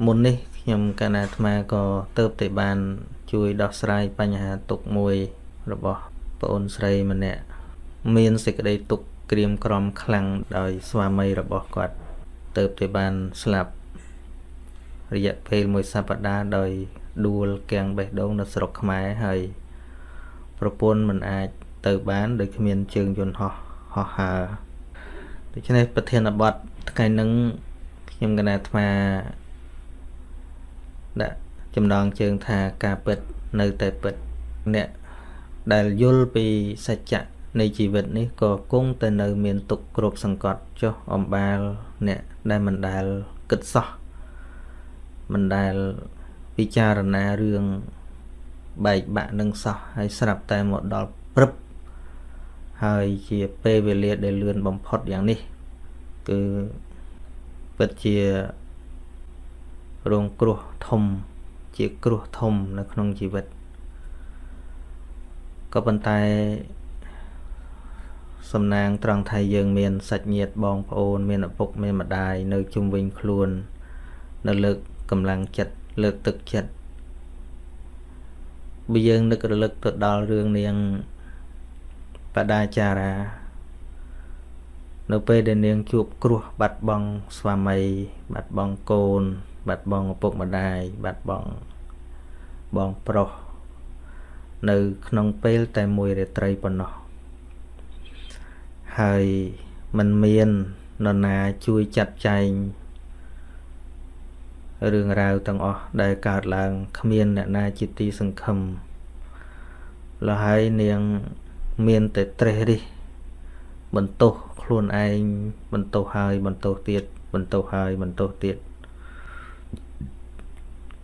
មុននេះខ្ញុំកណាអាត្មាក៏ទៅតែបានជួយដោះស្រាយបញ្ហាទុក្ខមួយរបស់ប្អូនស្រីម្នាក់មានសេចក្តីទុក្ខក្រៀមក្រំខ្លាំងដោយស្វាមីរបស់គាត់ទៅតែបានស្លាប់រយៈពេលមួយសប្តាហ៍ដោយដួលគាំងបេះដូងនៅស្រុកខ្មែរហើយប្រពន្ធមិនអាចទៅបានដោយគ្មានជើងយន្តហោះហោះហើរដូច្នេះប្រធានបទថ្ងៃហ្នឹងខ្ញុំកណាអាត្មាដាក់ចំណងជើងថាការពិតនៅតែពិតអ្នកដែលយល់ពីសច្ចៈនៃជីវិតនេះក៏គង់តែនៅមានទុក្ខគ្រប់សង្កត់ចុះអំបាលអ្នកដែលមិនដែលគិតសោះមិនដែលពិចារណារឿងបែកបាក់នឹងសោះហើយស្រាប់តែមកដល់ព្រឹបហើយជាពេលវេលាដែលលឿនបំផុតយ៉ាងនេះគឺពិតជារងគ្រោះធំជាគ្រោះធំនៅក្នុងជីវិតក៏ប៉ុន្តែសំណាងត្រង់ថាយើងមានសាច់ញាតិបងប្អូនមានឪពុកមានម្ដាយនៅជុំវិញខ្លួននៅលើកកម្លាំងចិត្តលើកទឹកចិត្តបើយើងនឹករលឹកទៅដល់រឿងនាងបដាចារានៅពេលដែលនាងជួបគ្រោះបាត់បង់ស្វាមីបាត់បង់កូនបាត់បង់ឪពុកម្ដាយបាត់បង់បងប្រុសនៅក្នុងពេលតែមួយរាត្រីប៉ុណ្ណោះហើយมันមាននរណាជួយចាត់ចែងរឿងរ៉ាវទាំងអស់ដែលកើតឡើងគ្មានអ្នកណាជាទីសង្ឃឹមលហើយនាងមានតែត្រេះរិះបន្ទោសខ្លួនឯងបន្ទោសហើយបន្ទោសទៀតបន្ទោសហើយបន្ទោសទៀត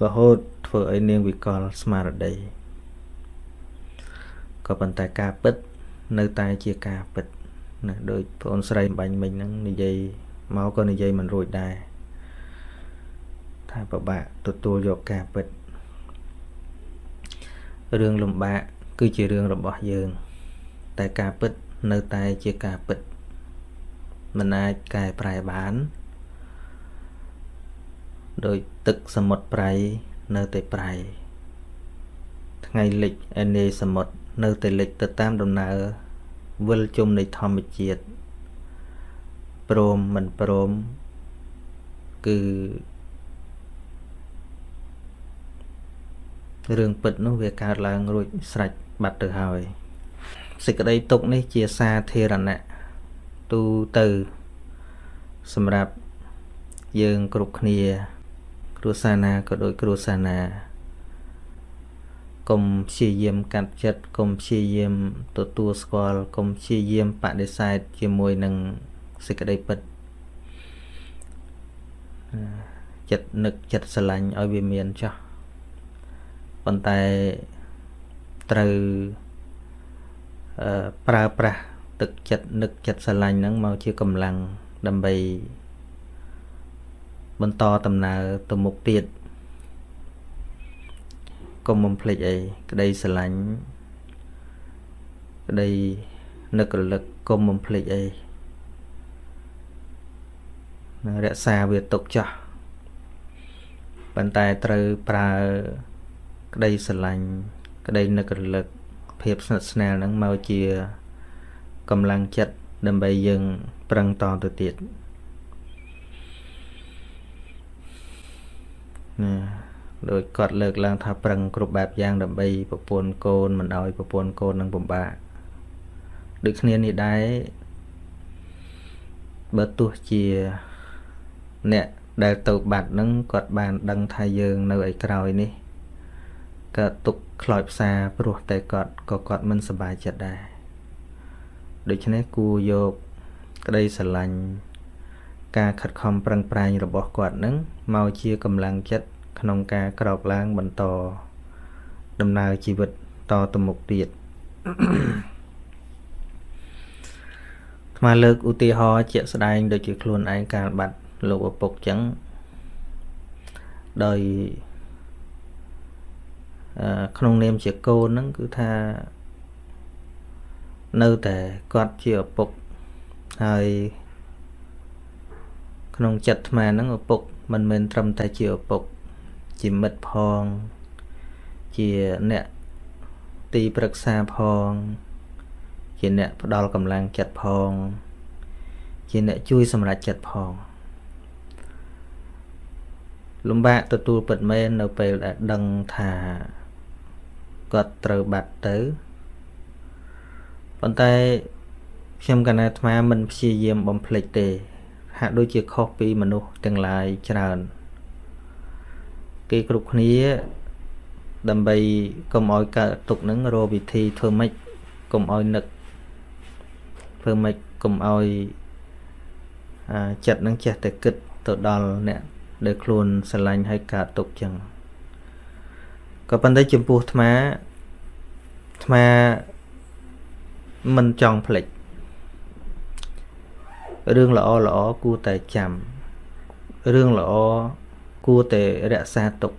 រហូតធ្វើឲ្យនាងវិកលស្មារតីក៏ប៉ុន្តែការពិតនៅតែជាការពិតណាដោយបងស្រីបាញ់មិញហ្នឹងនិយាយមកក៏និយាយមិនរួចដែរថាពិបាកទទួលយកការពិតរឿងលំបាកគឺជារឿងរបស់យើង តែការពិតនៅតែជាការពិតមិនអាចកែប្រែបានដោយទឹកសមុទ្រប្រៃនៅតែប្រៃថ្ងៃលិចឯនាយសមុទ្រនៅតែលិចទៅតាមដំណើរវិលជុំនៃធម្មជាតិព្រមមិនព្រមគឺរឿងពិតនោះវាកើតឡើងរួចស្រេចបាត់ទៅហើយសេចក្តីទុក្ខនេះជាសាធារណៈទូទៅសម្រាប់យើងគ្រប់គ្នាគ្រួសារណាក៏ដូចគ្រួសារណាកុំព្យាយាមកាត់ចិត្តកុំព្យាយាមទទួលស្គាល់កុំព្យាយាមបដិសេធជាមួយនឹងសេចក្តីពិតចិត្តនឹកចិត្តស្រឡាញ់ឲ្យវាមានចោះប៉ុន្តែត្រូវប្រើប្រាស់ទឹកចិត្តនឹកចិត្តស្រឡាញ់ហ្នឹងមកជាកម្លាំងដើម្បីបន្តដំណើរទៅមុខទៀតកុំបំភ្លេចអីក្តីស្រឡាញ់ក្តីនឹករលឹកកុំបំភ្លេចអីនឹងរក្សាវាទុកចោះប៉ុន្តែត្រូវប្រើក្តីស្រឡាញ់ក្តីនឹករលឹកភាពស្និទ្ធស្នាលហ្នឹងមកជាកម្លាំងចិត្តដើម្បីយើងប្រឹងតទៅទៀតណាដោយគាត់លើកឡើងថាប្រឹងគ្រប់បែបយ៉ាងដើម្បីប្រពន្ធកូនមិនឲ្យប្រពន្ធកូននឹងពិបាកដូចគ្នានេះដែរបើទោះជាអ្នកដែលទៅបាត់ហ្នឹងគាត់បានដឹងថាយើងនៅឯក្រោយនេះក៏ទុកខ្លោចផ្សាព្រោះតែគាត់ក៏គាត់មិនសប្បាយចិត្តដែរដូច្នេះគួរយកក្តីស្រឡាញ់ការខិតខំប្រឹងប្រែងរបស់គាត់នឹងមកជាកម្លាំងចិត្តក្នុងការក្រោកឡើងបន្តដំណើរជីវិតតទៅមុខទៀតអាត្មាលើកឧទាហរណ៍ជាក់ស្ដែងដូចជាខ្លួនឯងកាលបាត់លោកឪពុកចឹងដោយក្នុងនាមជាកូនហ្នឹងគឺថានៅតែគាត់ជាឪពុកហើយក្នុងចិត្តអាត្មាហ្នឹងឪពុក មិនមែនត្រឹមតែជាឪពុកជាមិត្តផងជាអ្នកទីប្រឹក្សាផងជាអ្នកផ្ដល់កម្លាំងចិត្តផងជាអ្នកជួយសម្រេចចិត្តផងលំបាកទទួលពិតមែននៅពេលដែលដឹងថាគាត់ត្រូវបាត់ទៅប៉ុន្តែខ្ញុំកណាអាត្មាមិនព្យាយាមបំភ្លេចទេហាក់ដូចជាខុសពីមនុស្សទាំងឡាយច្រើនគេគ្រប់គ្នាដើម្បីកុំឲ្យកើតទុក្ខនឹងរកវិធីធ្វើម៉េចកុំឲ្យនឹកធ្វើម៉េចកុំឲ្យចិត្តនឹងចេះតែគិតទៅដល់អ្នកដែលខ្លួនស្រឡាញ់ឲ្យកើតទុក្ខចឹងក៏ប៉ុន្តែចំពោះអាត្មាអាត្មាមិនចង់ភ្លេចរឿងល្អល្អគួរតែចាំរឿងល្អគួរតែរក្សាទុក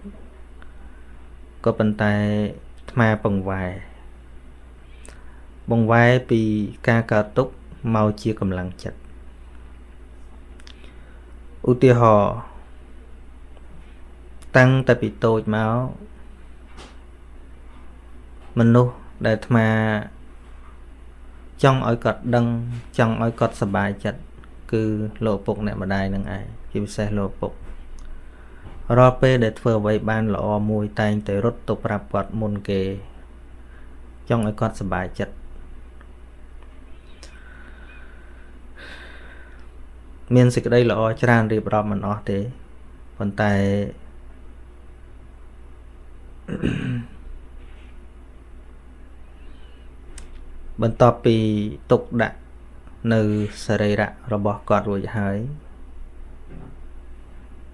ក៏ប៉ុន្តែអាត្មាបង្វែរពីការកើតទុក្ខមកជាកម្លាំងចិត្តឧទាហរណ៍តាំងតែពីតូចមកមនុស្សដែលអាត្មាចង់ឲ្យគាត់ដឹងចង់ឲ្យគាត់សប្បាយចិត្តគឺលោកឪពុកអ្នកម្ដាយនឹងឯងជាពិសេសលោកឪពុករាល់ពេលដែលធ្វើអ្វីបានល្អមួយតែងតែរត់ទៅប្រាប់គាត់មុនគេចង់ឲ្យគាត់សប្បាយចិត្តមានសេចក្តីល្អច្រើនរៀបរាប់មិនអស់ទេប៉ុន្តែបន្ទាប់ពីទុកដាក់នៅសរីរៈរបស់គាត់រួចហើយ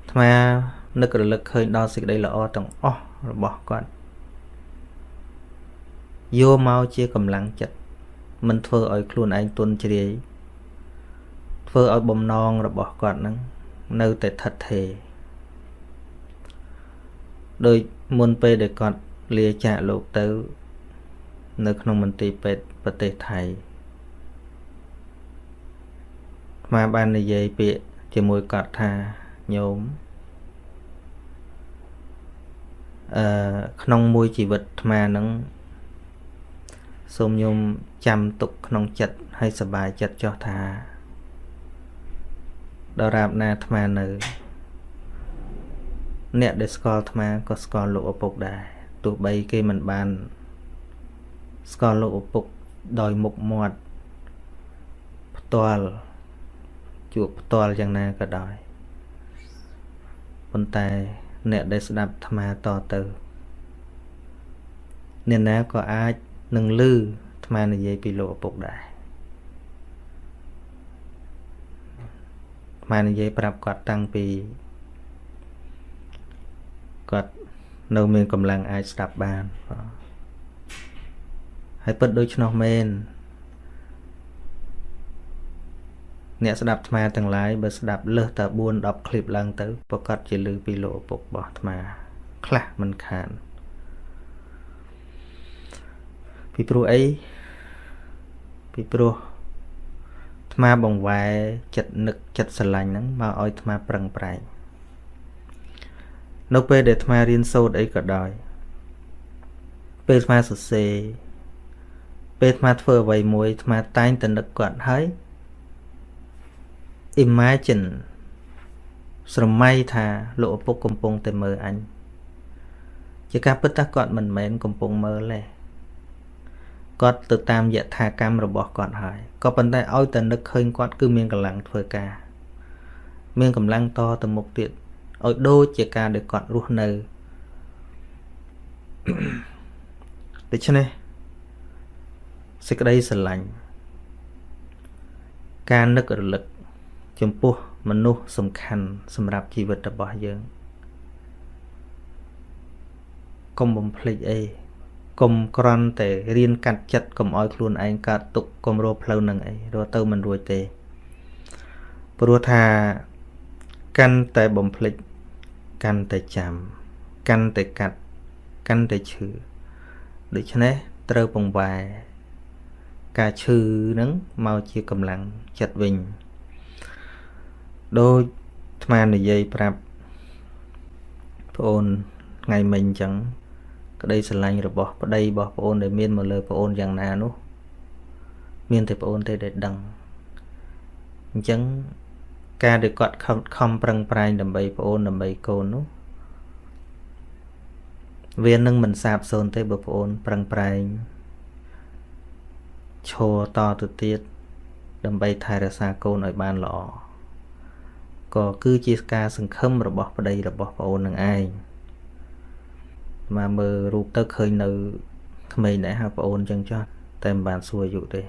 អាត្មានឹករលឹកឃើញដល់សេចក្តីល្អទាំងអស់របស់គាត់យកមកជាកម្លាំងចិត្តមិនធ្វើឲ្យខ្លួនឯងទន់ជ្រាយធ្វើឲ្យបំណងរបស់គាត់នឹងនៅតែថិតថេរដោយមុនពេលដែលគាត់លាចាកលោកទៅនៅក្នុងមន្ទីរពេទ្យប្រទេសថៃអាត្មាបាននិយាយពាក្យជាមួយគាត់ថាញោមក្នុងមួយជីវិតអាត្មានឹងសូមញោមចាំទុកក្នុងចិត្តហើយសប្បាយចិត្តចុះថាដរាបណាអាត្មានៅអ្នកដែលស្គាល់អាត្មាក៏ស្គាល់លោកឪពុកដែរទោះបីគេមិនបានស្គាល់លោកឪពុកដោយមុខមាត់ផ្ទាល់ជួបផ្ទាល់យ៉ាងណាក៏ដោយប៉ុន្តែអ្នកដែលស្ដាប់អាត្មាតទៅអ្នកណាក៏អាចនឹងឮអាត្មានិយាយពីលោកឪពុកដែរអាត្មានិយាយប្រាប់គាត់តាំងពីគាត់នៅមានកម្លាំងអាចស្ដាប់បានហើយពិតដូច្នោះមែនអ្នកស្ដាប់អាត្មាទាំងឡាយបើស្ដាប់លើសតែ4 10ឃ្លីបឡើងទៅប្រកាសជាឮពីលោកឪពុករបស់អាត្មាខ្លះមិនខានពីព្រោះអីពីព្រោះអាត្មាបង្វែរចិត្តនឹកចិត្តស្រឡាញ់ហ្នឹងមកឲ្យអាត្មាប្រឹងប្រែងនៅពេលដែលអាត្មារៀនសូត្រអីក៏ដោយពេលអាត្មាសរសេរពេលអាត្មាធ្វើអ្វីមួយអាត្មាតែងតែនឹកគាត់ហើយ imagine ស្រមៃថាលោកឪពុកកំពុងតែមើលអញជាការពិតថាគាត់មិនមែនកំពុងមើលទេគាត់ទៅតាមយថាកម្មរបស់គាត់ហើយក៏ប៉ុន្តែឲ្យតែនឹកឃើញគាត់គឺមានកម្លាំងធ្វើការមានកម្លាំងតទៅមុខទៀតឲ្យដូចជាការដែលគាត់រស់នៅដូច្នេះសេចក្តីស្រឡាញ់ការនឹករលឹកចំពោះមនុស្សសំខាន់សម្រាប់ជីវិតរបស់យើងកុំបំភ្លេចអីកុំគ្រាន់តែរៀនកាត់ចិត្តកុំឲ្យខ្លួនឯងកើតទុក្ខកុំរកផ្លូវនឹងអីរកទៅមិនរួចទេព្រោះថាកាន់តែបំភ្លេចកាន់តែចាំកាន់តែកាត់កាន់តែឈឺដូច្នេះត្រូវពង្វែរការឈឺនឹងមកជាកម្លាំងចិត្តវិញដូចអាត្មានិយាយប្រាប់ ប្អូនថ្ងៃមិញអញ្ចឹងក្តីស្រឡាញ់របស់ប្តីរបស់ប្អូនដែលមានមកលើប្អូនយ៉ាងណានោះមានតែប្អូនទេដែលដឹងអញ្ចឹងការដែលគាត់ខំប្រឹងប្រែងដើម្បីប្អូនដើម្បីកូននោះវានឹងមិនសាបសូន្យទេបើប្អូនប្រឹងប្រែងឈរតទៅទៀតដើម្បីថែរក្សាកូនឲ្យបានល្អក៏គឺជាការសង្ឃឹមរបស់ប្តីរបស់ប្អូននឹងឯងមកមើលរូបទៅឃើញនៅក្មេងដែរហៅប្អូនចឹងចុះតែមិនបានសួរអាយុទេ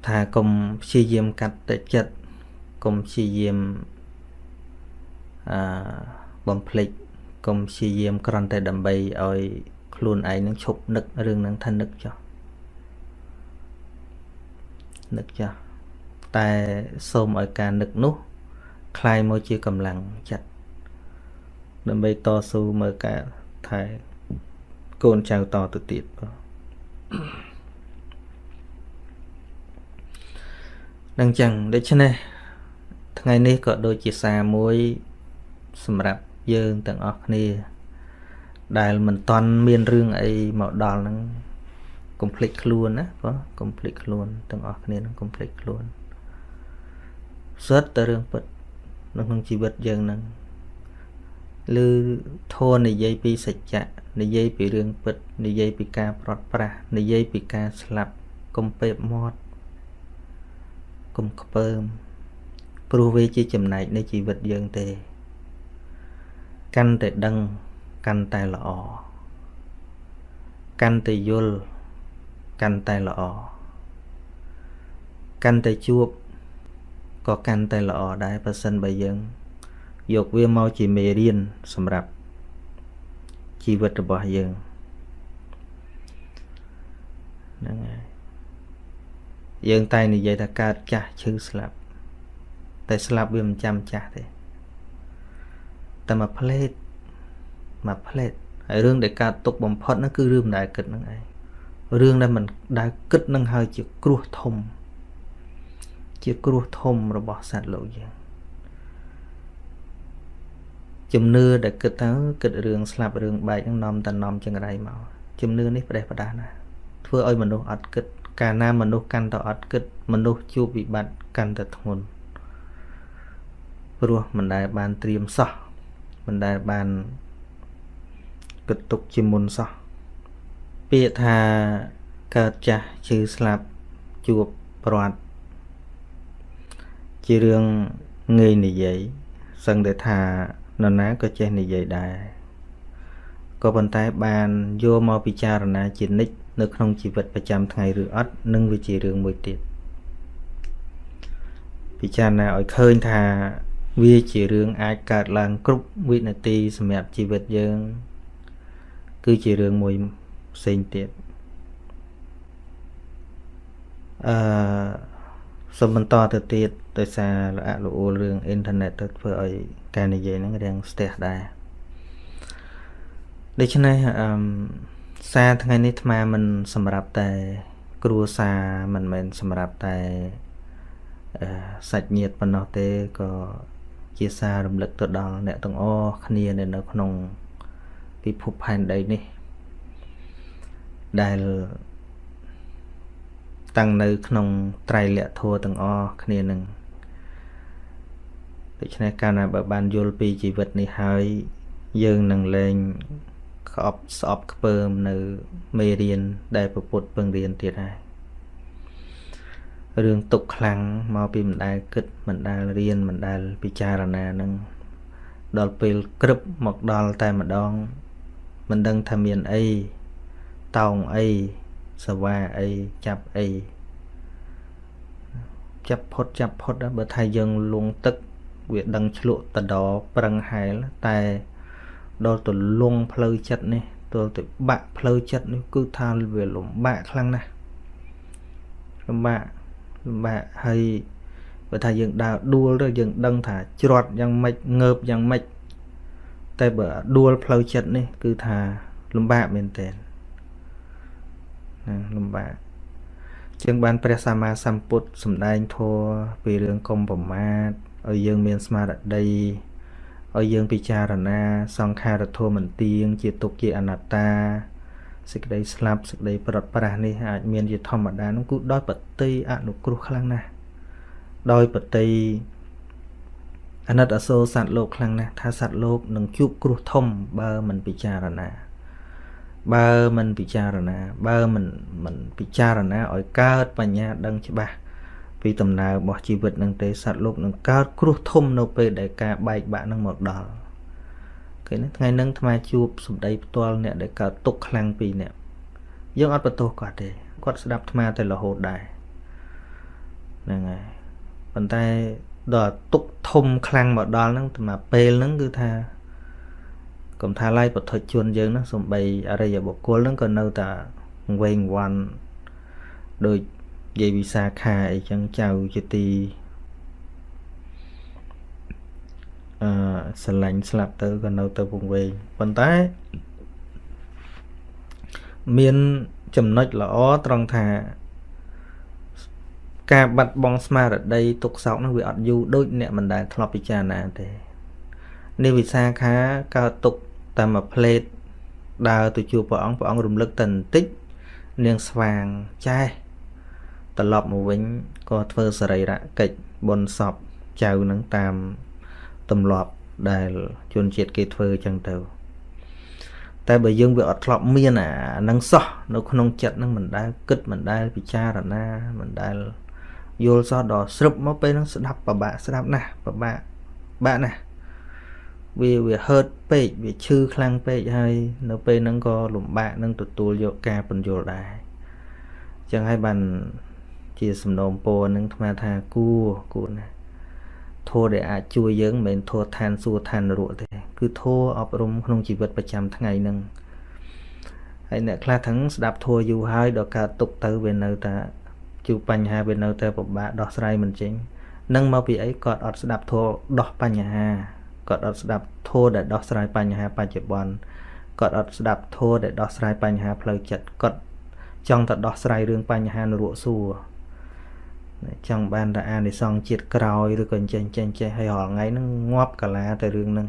ថាកុំព្យាយាមកាត់តែចិត្តកុំព្យាយាមអឺបំភ្លេចកុំព្យាយាមគ្រាន់តែដើម្បីឲ្យខ្លួនឯងនឹងឈប់នឹករឿងហ្នឹងថានឹកចុះនឹកចុះតែសូមឲ្យការនឹកនោះคล้ายមកជាកម្លាំងចិត្តដើម្បីតស៊ូមើលការថែកូនចៅតទៅទៀតបាទនឹងចឹងដូច្នេះថ្ងៃនេះក៏ដូចជាសារមួយសម្រាប់យើងទាំងអស់គ្នាដែលមិនតន់មានរឿងអីមកដល់ហ្នឹងកុំភ្លេចខ្លួនណាបងកុំភ្លេចខ្លួនទាំងអស់គ្នាហ្នឹងកុំភ្លេចខ្លួនសុទ្ធតែរឿងពិតនៅក្នុងជីវិតយើងហ្នឹងឬធម៌និយាយពីសច្ចៈនិយាយពីរឿងពិតនិយាយពីការប្រត់ប្រាស់និយាយពីការស្លាប់កុំពេបមាត់កុំខ្ពើមព្រោះវាជាចំណែកនៃជីវិតយើងទេកាន់តែដឹងកាន់តែល្អកាន់តែយល់កាន់តែល្អកាន់តែជួបក៏កាន់តែល្អដែរប្រសិនបើយើងយកវាមកជាមេរៀនសម្រាប់ជីវិតរបស់យើងហ្នឹងហើយយើងតែនិយាយថាកើតចាស់ឈឺស្លាប់តែស្លាប់វាមិនចាំចាស់ទេតែមួយផ្លេតមួយផ្លេតហើយរឿងដែលកើតទុកបំផុតហ្នឹងគឺរឿងមិនដែលគិតហ្នឹងឯងរឿងដែលមិនដែលគិតហ្នឹងហើយជាគ្រោះធំជាគ្រោះធំរបស់សត្វលោកយើងជំនឿដែលគិតទៅគិតរឿងស្លាប់រឿងបែកហ្នឹងនាំតែនាំចង្រៃមកជំនឿនេះផ្ដេសផ្ដាស់ណាស់ធ្វើឲ្យមនុស្សអត់គិតកាលណាមនុស្សកាន់តែអត់គិតមនុស្សជួបវិបត្តិកាន់តែធ្ងន់ព្រោះមិនដែលបានត្រៀមសោះមិនដែលបានគិតទុកជាមុនសោះពាក្យថាកើតចាស់ឈឺស្លាប់ជួបប្រត់ជារឿងងាយនិយាយសឹងតែថានរណាក៏ចេះនិយាយដែរក៏ប៉ុន្តែបានយកមកពិចារណាជានិច្ចនៅក្នុងជីវិតប្រចាំថ្ងៃឬអត់នឹងវាជារឿងមួយទៀតពិចារណាឲ្យឃើញថាវាជារឿងអាចកើតឡើងគ្រប់វិនាទីសម្រាប់ជីវិតយើងគឺជារឿងមួយផ្សេងទៀតសូមបន្តទៅទៀតដោយសារល្អល្អួលរឿងអ៊ីនធឺណិតទៅធ្វើឲ្យការនិយាយហ្នឹងរាងស្ទះដែរដូច្នេះសារថ្ងៃនេះអាត្មាមិនសម្រាប់តែគ្រួសារមិនមែនសម្រាប់តែសាច់ញាតិប៉ុណ្ណោះទេក៏ជាសាររំលឹកទៅដល់អ្នកទាំងអស់គ្នានៅក្នុងពិភពផែនដីនេះដែលតាំងនៅក្នុងត្រៃលក្ខធម៌ទាំងអស់គ្នានឹងដូច្នេះកាលណាបើបានយល់ពីជីវិតនេះហើយយើងនឹងលែងក្អប់ស្អប់ខ្ពើមនៅមេរៀនដែលព្រះពុទ្ធពង្រៀនទៀតហើយរឿងទុកខ្លាំងមកពីមិនដែលគិតមិនដែលរៀនមិនដែលពិចារណានឹងដល់ពេលក្រឹបមកដល់តែម្ដងមិនដឹងថាមានអីតោងអីសវ៉ាអីចាប់អីចាប់ផុតចាប់ផុតបើថាយើងលងទឹកវាដឹងឆ្លក់តដប្រឹងហែលតែដល់ទៅលងផ្លូវចិត្តនេះទល់ទៅបាក់ផ្លូវចិត្តនេះគឺថាវាលំបាកខ្លាំងណាស់លំបាកលំបាកហើយបើថាយើងដើរដួលទៅយើងដឹងថាច្រត់យ៉ាងម៉េចងើបយ៉ាងម៉េចតែបើដួលផ្លូវចិត្តនេះគឺថាលំបាកមែនទែនណាលំបាក ជាងបានព្រះសម្មាសម្ពុទ្ធសម្ដែងធម៌ពីរឿងកុំប្រមាទឲ្យយើងមានស្មារតីឲ្យយើងពិចារណាសង្ខារធម៌មិនទៀងជាទុក្ខជាអនត្តាសេចក្តីស្លាប់សេចក្តីប្រត់ប្រាស់នេះអាចមានជាធម្មតានោះគឺដោយបតិអនុគ្រោះខ្លាំងណាស់ដោយបតិអាណិតអាសូរសត្វលោកខ្លាំងណាស់ថាសត្វលោកនឹងជួបគ្រោះធំបើមិនពិចារណាបើមិនពិចារណាបើមិនពិចារណាឲ្យកើតបញ្ញាដឹងច្បាស់ពីដំណើររបស់ជីវិតនឹងទេសត្វលោកនឹងកើតគ្រោះធំនៅពេលដែលការបែកបាក់នឹងមកដល់គេនេះថ្ងៃហ្នឹងអាត្មាជួបសម្ដីផ្ទាល់អ្នកដែលកើតទុក្ខខ្លាំងពីរអ្នកយើងអត់បន្ទោសគាត់ទេគាត់ស្ដាប់អាត្មាតែរហូតដែរហ្នឹងហើយប៉ុន្តែដល់ទុក្ខធំខ្លាំងមកដល់ហ្នឹងតែមកពេលហ្នឹងគឺថាកុំថាឡាយពុទ្ធជនយើងហ្នឹងសំបីអរិយបុគ្គលហ្នឹងក៏នៅតែវែងវាន់ដូចយាយវិសាខាអីចឹងចៅជាទីអឺស្រឡាញ់ស្លាប់ទៅក៏នៅទៅវង្វេងប៉ុន្តែមានចំណុចល្អត្រង់ថាការបាត់បង់ស្មារតីទុក្ខសោកនោះវាអត់យូរដូចអ្នកមិនដែលធ្លាប់ពិចារណាទេនេះវិសាខាកើតទុក្ខតាមមួយផ្លេតដើរទៅជួបព្រះអង្គព្រះអង្គរំលឹកតែបន្តិចនាងស្វាងចេះត្រឡប់មកវិញក៏ធ្វើសរីរកិច្ចបុណ្យសពចៅនឹងតាមទម្លាប់ដែលជនជាតិគេធ្វើចឹងទៅតែបើយើងវាអត់ធ្លាប់មានអានឹងសោះនៅក្នុងចិត្តនឹងមិនដែលគិតមិនដែលពិចារណាមិនដែលយល់សោះដល់ស្រឹបមកពេលហ្នឹងស្ដាប់ពិបាកស្ដាប់ណាស់ពិបាកបាក់ណាស់វាហឺតពេកវាឈឺខ្លាំងពេកហើយនៅពេលហ្នឹងក៏លំបាកនឹងទទួលយកការពន្យល់ដែរអញ្ចឹងហើយបានជាសំណូមពរនឹងអាត្មាថាគួរគួរណាធម៌ដែលអាចជួយយើងមិនមែនធម៌ឋានសួគ៌ឋាននរកទេគឺធម៌អប់រំក្នុងជីវិតប្រចាំថ្ងៃហ្នឹងហើយអ្នកខ្លះទាំងស្ដាប់ធម៌យូរហើយដល់កើតទុកទៅវានៅតែជួបបញ្ហាវានៅតែពិបាកដោះស្រាយមិនចេញនឹងមកពីអីគាត់អត់ស្ដាប់ធម៌ដោះបញ្ហាគាត់អត់ស្ដាប់ធម៌ដែលដោះស្រាយបញ្ហាបច្ចុប្បន្នគាត់អត់ស្ដាប់ធម៌ដែលដោះស្រាយបញ្ហាផ្លូវចិត្តគាត់ចង់តែដោះស្រាយរឿងបញ្ហានរកសួគ៌ចង់បានតែអានិសង្សជាតិក្រោយឬក៏ចេះចេះចេះហើយរាល់ថ្ងៃហ្នឹងងាប់កាឡាតែរឿងហ្នឹង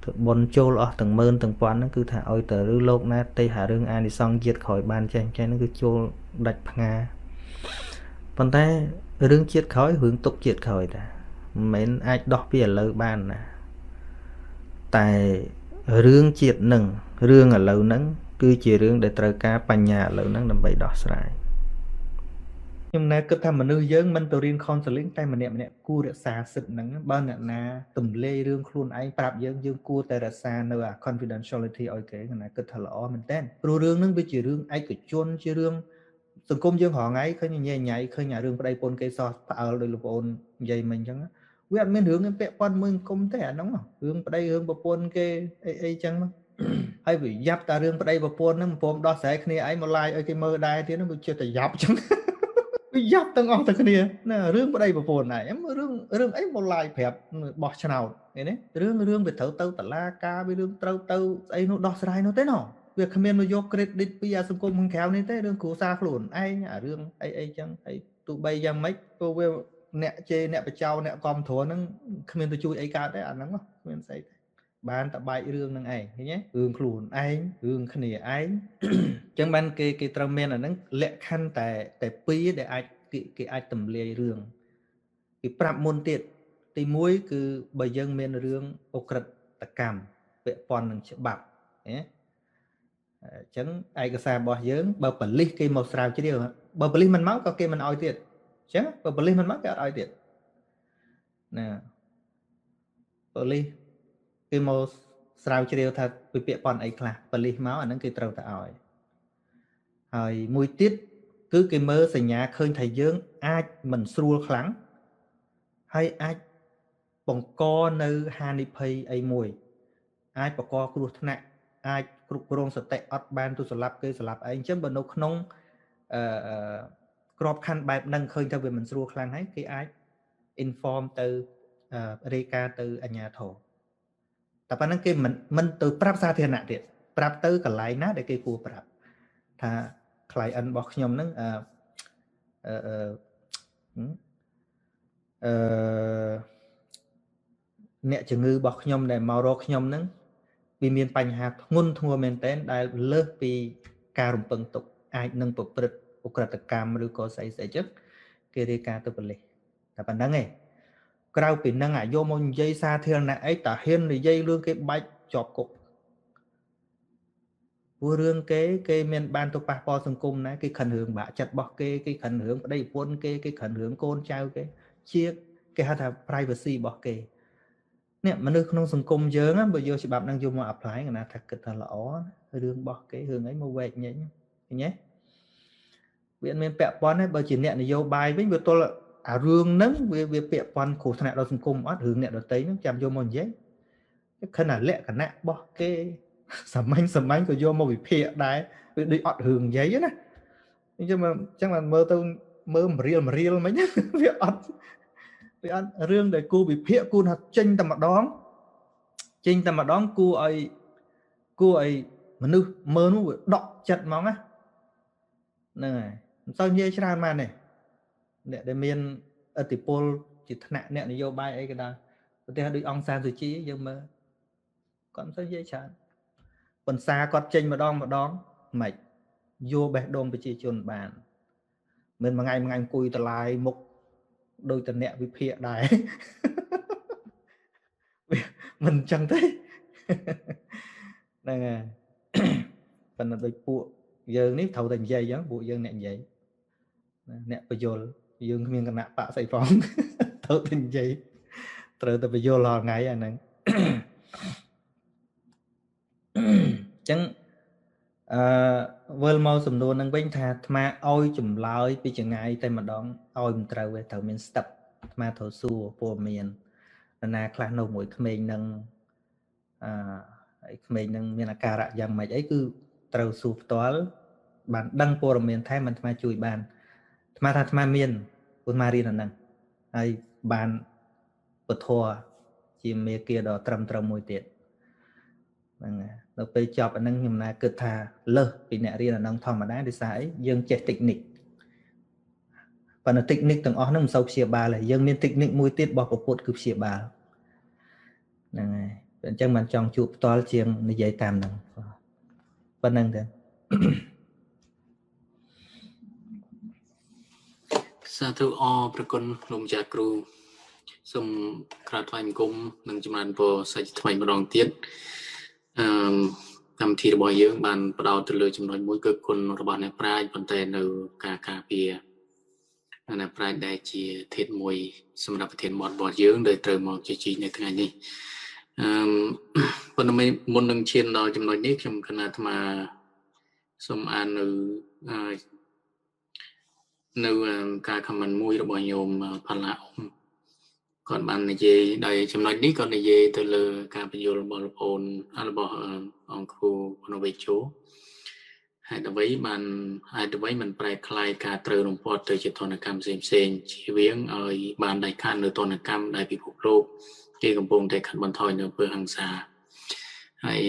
ធ្វើបុណ្យចូលអស់ទាំងម៉ឺនទាំងពាន់ហ្នឹងគឺថាឲ្យតែឬលោកណាទេហារឿងអានិសង្សជាតិក្រោយបានចេះចេះហ្នឹងគឺចូលដាច់ផ្ងាប៉ុន្តែរឿងជាតិក្រោយរឿងទុកជាតិក្រោយតាមិនមែនអាចដោះពីឥឡូវបានណាតែរឿងជាតិនឹងរឿងឥឡូវហ្នឹងគឺជារឿងដែលត្រូវការបញ្ញាឥឡូវហ្នឹងដើម្បីដោះស្រាយខ្ញុំណែគិតថាមនុស្សយើងមិនទៅរៀន counseling តែម្នាក់ម្នាក់គួររក្សាសិទ្ធិហ្នឹងបើអ្នកណាទម្លាយរឿងខ្លួនឯងប្រាប់យើងយើងគួរតែរក្សានៅអា confidentiality ឲ្យគេណាគិតថាល្អមែនតើព្រោះរឿងហ្នឹងវាជារឿងឯកជនជារឿងសង្គមយើងរាល់ថ្ងៃឃើញញ៉ៃញ៉ៃឃើញអារឿងប្តីប្រពន្ធគេសោះផ្អើលដោយលោកប្អូននិយាយមិញអញ្ចឹងវាអត់មានរឿងពាក់ព័ន្ធមួយអង្គមទេអាហ្នឹងរឿងប្តីរឿងប្រពន្ធគេអីអីចឹងហើយវាយ៉ាប់តែរឿងប្តីប្រពន្ធហ្នឹងមិនព្រមដោះស្រាយគ្នាឯងមកឡាយឲ្យគេមើលដែរទៀតហ្នឹងវាចិត្តតែយ៉ាប់ចឹងវាយ៉ាប់ទាំងអស់តែគ្នាណារឿងប្តីប្រពន្ធឯងរឿងរឿងអីមកឡាយប្រាប់បោះឆ្នោតឃើញទេរឿងរឿងវាត្រូវទៅតឡាការវារឿងត្រូវទៅស្អីនោះដោះស្រាយនោះទេណោះវាគ្មានមកយក credit ពីអាសង្គមខាងក្រៅនេះទេរឿងគ្រួសារខ្លួនឯងអារឿងអីអីចឹងហើយទោះបីយ៉ាងម៉េចព្រោះវាអ្នកជេរអ្នកបចោអ្នកគ្រប់គ្រងហ្នឹងគ្មានទៅជួយអីកើតទេអាហ្នឹងគ្មានស្អីទេបានតែបែករឿងហ្នឹងឯងឃើញទេរឿងខ្លួនឯងរឿងគ្នាឯងអញ្ចឹងបានគេគេត្រូវមានអាហ្នឹងលក្ខខណ្ឌតែតែពីរដែលអាចគេអាចទម្លាយរឿងគេប្រាប់មុនទៀតទី1គឺបើយើងមានរឿងឧក្រិដ្ឋកម្មពាក់ព័ន្ធនឹងច្បាប់ណាអញ្ចឹងឯកសាររបស់យើងបើប៉ូលីសគេមកស្រាវជ្រាវបើប៉ូលីសមិនមកក៏គេមិនអោយទៀតអញ្ចឹងបើប៉ូលីសមិនមកគេអត់អោយទៀតណាប៉ូលីសគេមកស្រាវជ្រាវថាពីពាក់ព័ន្ធអីខ្លះប៉ូលីសមកអាហ្នឹងគេត្រូវតែឲ្យហើយមួយទៀតគឺគេមើលសញ្ញាឃើញថាយើងអាចមិនស្រួលខ្លាំងហើយអាចបង្កនៅហានិភ័យអីមួយអាចបង្កគ្រោះថ្នាក់អាចគ្រប់គ្រងសតិអត់បានទៅស្លាប់គេស្លាប់ឯងអញ្ចឹងបើនៅក្នុងអឺក្របខ័ណ្ឌបែបហ្នឹងឃើញថាវាមិនស្រួលខ្លាំងហើយគេអាច inform ទៅរាយការណ៍ទៅអាជ្ញាធរតែប៉ុណ្្នឹងគេមិនទៅប្រាប់សាធារណៈទៀតប្រាប់ទៅកន្លែងណាដែលគេគួរប្រាប់ថា client របស់ខ្ញុំហ្នឹង អឺអឺអ្នកជំងឺរបស់ខ្ញុំដែលមករកខ្ញុំហ្នឹងវាមានបញ្ហាធ្ងន់ធ្ងរមែនទែនដែលលើសពីការរំពឹងទុកអាចនឹងប្រព្រឹត្តឧក្រិដ្ឋកម្មឬក៏ស្អីស្អីចឹងគេរាយការណ៍ទៅប៉ូលីសតែប៉ុណ្្នឹងឯងក្រៅពីហ្នឹងអាយកមកនិយាយសាធារណៈអីតាហ៊ាននិយាយរឿងគេបាច់ជាប់គុកព្រោះរឿងគេគេមានបានទៅប៉ះពាល់សង្គមណាគេខិនរឿងបាក់ចិត្តរបស់គេគេខិនរឿងប្តីប្រពន្ធគេគេខិនរឿងកូនចៅគេជាគេហៅថា privacy របស់គេនេះមនុស្សក្នុងសង្គមយើងបើយកច្បាប់ហ្នឹងយកមក apply កណាថាគិតថាល្អរឿងរបស់គេរឿងអីមកវែកញែកឃើញទេវាមានពាក់ព័ន្ធទេបើជាអ្នកនយោបាយវិញវាទល់អារឿងហ្នឹងវាពាក់ព័ន្ធគ្រោះថ្នាក់ដល់សង្គមអត់រឿងអ្នកដទៃហ្នឹងចាំយកមកនិយាយខណៈលក្ខណៈរបស់គេសាមញ្ញសាមញ្ញក៏យកមកវិភាគដែរវាដូចអត់រឿងនិយាយណាអញ្ចឹងបានមើលទៅមើលមរៀលមរៀលមិញវាអត់រឿងដែលគូវិភាគគូថាចេញតែម្ដងចេញតែម្ដងគួរឲ្យមនុស្សមើលនោះវាដក់ចិត្តហ្មងណាហ្នឹងហើយមិនសូវនិយាយច្រើនម៉ានទេអ្នកដែលមានឥទ្ធិពលជាថ្នាក់អ្នកនយោបាយអីក៏ដោយឧទាហរណ៍ដូចអង្គសានសុជីយើងមើលគាត់មិនសូវនិយាយច្រើនប៉ុន្តែគាត់ចេញម្ដងម្ដងមិនយកបេះដូងប្រជាជនបានមិនមួយថ្ងៃមួយថ្ងៃអង្គុយតឡាយមុខដោយតអ្នកវិភាគដែរវាមិនអញ្ចឹងទេហ្នឹងហើយប៉ុន្តែដូចពួកយើងនេះត្រូវតែនិយាយអញ្ចឹងពួកយើងអ្នកនិយាយអ្នកបញ្យលយើងគ្មានគណៈបកស្អីផងត្រូវតែនិយាយត្រូវតែបញ្យលរាល់ថ្ងៃអាហ្នឹងអញ្ចឹងអឺវិលមកសំណួរនឹងវិញថាអាត្មាឲ្យចម្លើយពីចងាយតែម្ដងឲ្យមិនត្រូវទេត្រូវមាន step អាត្មាត្រូវសួរព័ត៌មាននរណាខ្លះនៅមួយក្មេងនឹងអឺហើយក្មេងនឹងមានអាការៈយ៉ាងម៉េចអីគឺត្រូវសួរផ្ទាល់បានដឹងព័ត៌មានថែមអាត្មាជួយបានអាត្មាថាអាត្មាមានព្រោះអាត្មារៀនអាហ្នឹងហើយបានពធជាមេគាដ៏ត្រឹមត្រូវមួយទៀតហ្នឹងដល់ពេលចប់អាហ្នឹងខ្ញុំណាគិតថាលើសពីអ្នករៀនអាហ្នឹងធម្មតាដោយសារអីយើងចេះ technique ប៉ុន្តែ technique ទាំងអស់ហ្នឹងមិនសូវព្យាបាលទេយើងមាន technique មួយទៀតរបស់ពុទ្ធគឺព្យាបាលហ្នឹងហើយអញ្ចឹងមិនចង់ជួបផ្ទាល់ជាងនិយាយតាមហ្នឹងប៉ុណ្្នឹងទេសាធុអរប្រគុណលោកម្ចាស់គ្រូសូមក្រាបថ្វាយបង្គំនិងចម្រើនពរសាច់ថ្មីម្ដងទៀតអឺកម្មវិធីរបស់យើងបានផ្ដោតទៅលើចំណុចមួយគឺគុណរបស់អ្នកប្រាជ្ញប៉ុន្តែនៅការការពារអ្នកប្រាជ្ញដែលជាធាតុមួយសម្រាប់ប្រធានបទរបស់យើងដែលត្រូវមកជជែកនៅថ្ងៃនេះអឺប៉ុន្តែមុននឹងឈានដល់ចំណុចនេះខ្ញុំគណៈអាត្មាសូមអាននៅការខមមិនមួយរបស់ញោមផល្លាអ៊ុំគាត់បាននិយាយដោយចំណុចនេះគាត់និយាយទៅលើការបញ្យល់របស់លោកអូនរបស់អង្គគ្រូនវេជោហេតុអ្វីបានហេតុអ្វីមិនប្រែក្លាយការត្រូវរំពាត់ទៅជាទណ្ឌកម្មផ្សេងផ្សេងជៀសវាងឲ្យបានដាច់ខាតនៅទណ្ឌកម្មដែលពិភពលោកគេកំពុងតែខាត់បន្ថយនៅអំពើហិង្សាហើយ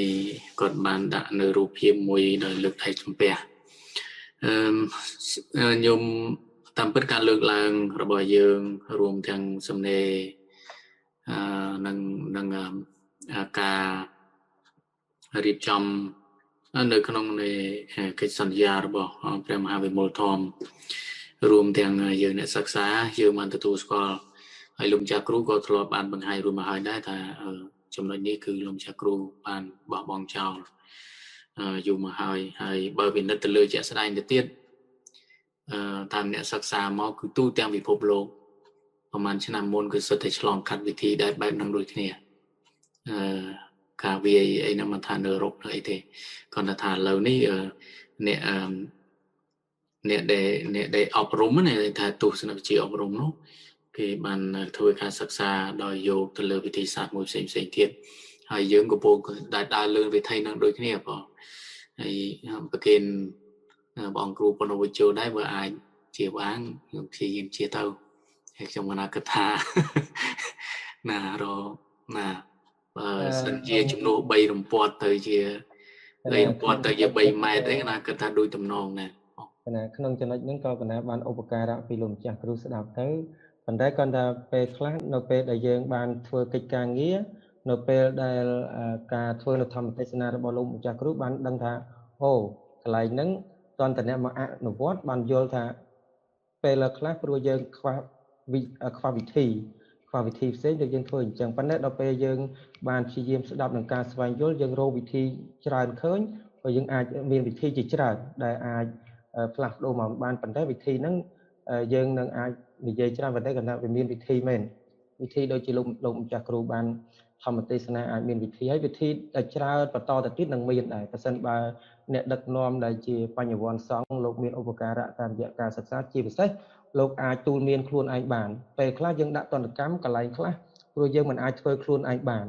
គាត់បានដាក់នៅរូបភាពមួយដោយលើកដៃសំពះអឺញោមតាមពិតការលើកឡើងរបស់យើងរួមទាំងសំណេរនឹងការរៀបចំនៅក្នុងនៃកិច្ចសន្យារបស់ព្រះមហាវិមលធម៌រួមទាំងយើងអ្នកសិក្សាយើងបានទទួលស្គាល់ហើយលោកម្ចាស់គ្រូក៏ធ្លាប់បានបង្ហាញរួមមកហើយដែរថាចំណុចនេះគឺលោកម្ចាស់គ្រូបានបោះបង់ចោលយូរមកហើយហើយបើពិនិត្យទៅលើជាក់ស្ដែងទៅទៀតតាមអ្នកសិក្សាមកគឺទូទាំងពិភពលោកប្រហែលឆ្នាំមុនគឺសុទ្ធតែឆ្លងកាត់វិធីដែលបែបហ្នឹងដូចគ្នាការវាយអីហ្នឹងមិនថានៅអឺរ៉ុបនៅអីទេគ្រាន់តែថាឥឡូវនេះអ្នកអ្នកដែលអប់រំណាថាទស្សនវិជ្ជាអប់រំនោះគេបានធ្វើការសិក្សាដោយយកទៅលើវិធីសាស្ត្រមួយផ្សេងផ្សេងទៀតហើយយើងកំពុងដែលដើរលើវិធីហ្នឹងដូចគ្នាបងហើយប្រគិនបងគ្រូប៉ុណ្ណោះវិជ្ជាដែរបើអាចជាបានខ្ញុំព្យាយាមជាទៅហើយខ្ញុំមិនណាគិតថាណារណាបើសិនជាចំនួន3រំពាត់ទៅជា3រំពាត់ទៅជា3ម៉ែត្រអីណាគិតថាដូចតំណងណា កណាក្នុងចំណុចហ្នឹងក៏កណាបានឧបការៈពីលោកម្ចាស់គ្រូស្ដាប់ទៅប៉ុន្តែគ្រាន់តែពេលខ្លះនៅពេលដែលយើងបានធ្វើកិច្ចការងារនៅពេលដែលការធ្វើនៅធម្មទេសនារបស់លោកម្ចាស់គ្រូបានដឹងថាអូកន្លែងហ្នឹងតន្តអ្នកមកអនុវត្តបានយល់ថាពេលខ្លះព្រោះយើងខ្វះវិធីផ្សេងដែលយើងធ្វើអញ្ចឹងប៉ុន្តែដល់ពេលយើងបានព្យាយាមស្ដាប់នឹងការស្វែងយល់យើងរកវិធីច្រើនឃើញក៏យើងអាចមានវិធីជាច្រើនដែលអាចផ្លាស់ប្ដូរមកបានប៉ុន្តែវិធីហ្នឹងយើងនឹងអាចនិយាយច្រើនប៉ុន្តែគាត់ថាវាមានវិធីមែនវិធីដូចជាលោកម្ចាស់គ្រូបានធម្មទេសនាអាចមានវិធីហើយវិធីដែលច្រើនបន្តទៅទៀតនឹងមានដែរប្រសិនបើអ្នកដឹកនាំដែលជាបញ្ញវន្តសង្ឃលោកមានឧបការៈតាមរយៈការសិក្សាជាពិសេសលោកអាចទូលមានខ្លួនឯងបានពេលខ្លះយើងដាក់ទណ្ឌកម្មកន្លែងខ្លះព្រោះយើងមិនអាចធ្វើខ្លួនឯងបាន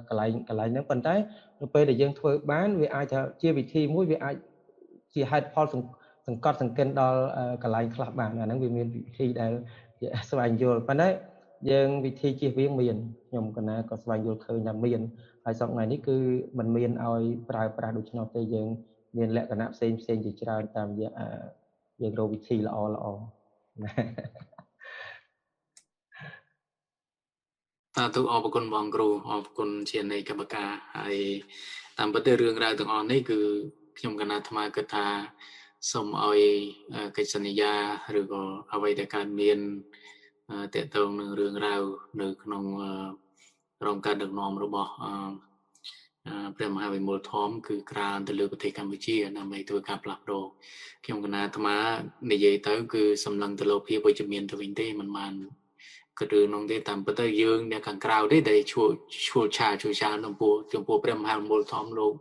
កន្លែងហ្នឹងប៉ុន្តែនៅពេលដែលយើងធ្វើបានវាអាចថាជាវិធីមួយវាអាចជាហេតុផលសង្កត់សង្កិនដល់កន្លែងខ្លះបានអាហ្នឹងវាមានវិធីដែលស្វែងយល់ប៉ុន្តែយើងវិធីជៀសវាងមានខ្ញុំកណាក៏ស្វែងយល់ឃើញថាមានហើយសប្តាហ៍ថ្ងៃនេះគឺมันមានឲ្យប្រើប្រាស់ដូច្នោះទេយើងមានលក្ខណៈផ្សេងផ្សេងជាច្រើនតាមរយៈយើងរកវិធីល្អល្អណាសាធុអរគុណបងគ្រូអរគុណជានៃកម្មការហើយតាមពិតទៅរឿងរ៉ាវទាំងអស់នេះគឺខ្ញុំកណាអាត្មាគិតថាសូមឲ្យកិច្ចសន្យាឬក៏អ្វីដែលកើតមានតកតងនឹងរឿងរ៉ាវនៅក្នុងក្រមការដឹកនាំរបស់ព្រះមហាវិមលធម៌គឺក្រានទៅលើប្រទេសកម្ពុជាដើម្បីធ្វើការផ្លាស់ប្ដូរខ្ញុំកណាអាត្មានិយាយទៅគឺសម្លឹងទៅលើភាពវិជ្ជមានទៅវិញទេមិនបានគិតរឿងនោះទេតាមពិតទៅយើងអ្នកខាងក្រៅទេដែលឈួលឆាជួយឆាចំពោះព្រះមហាវិមលធម៌លោក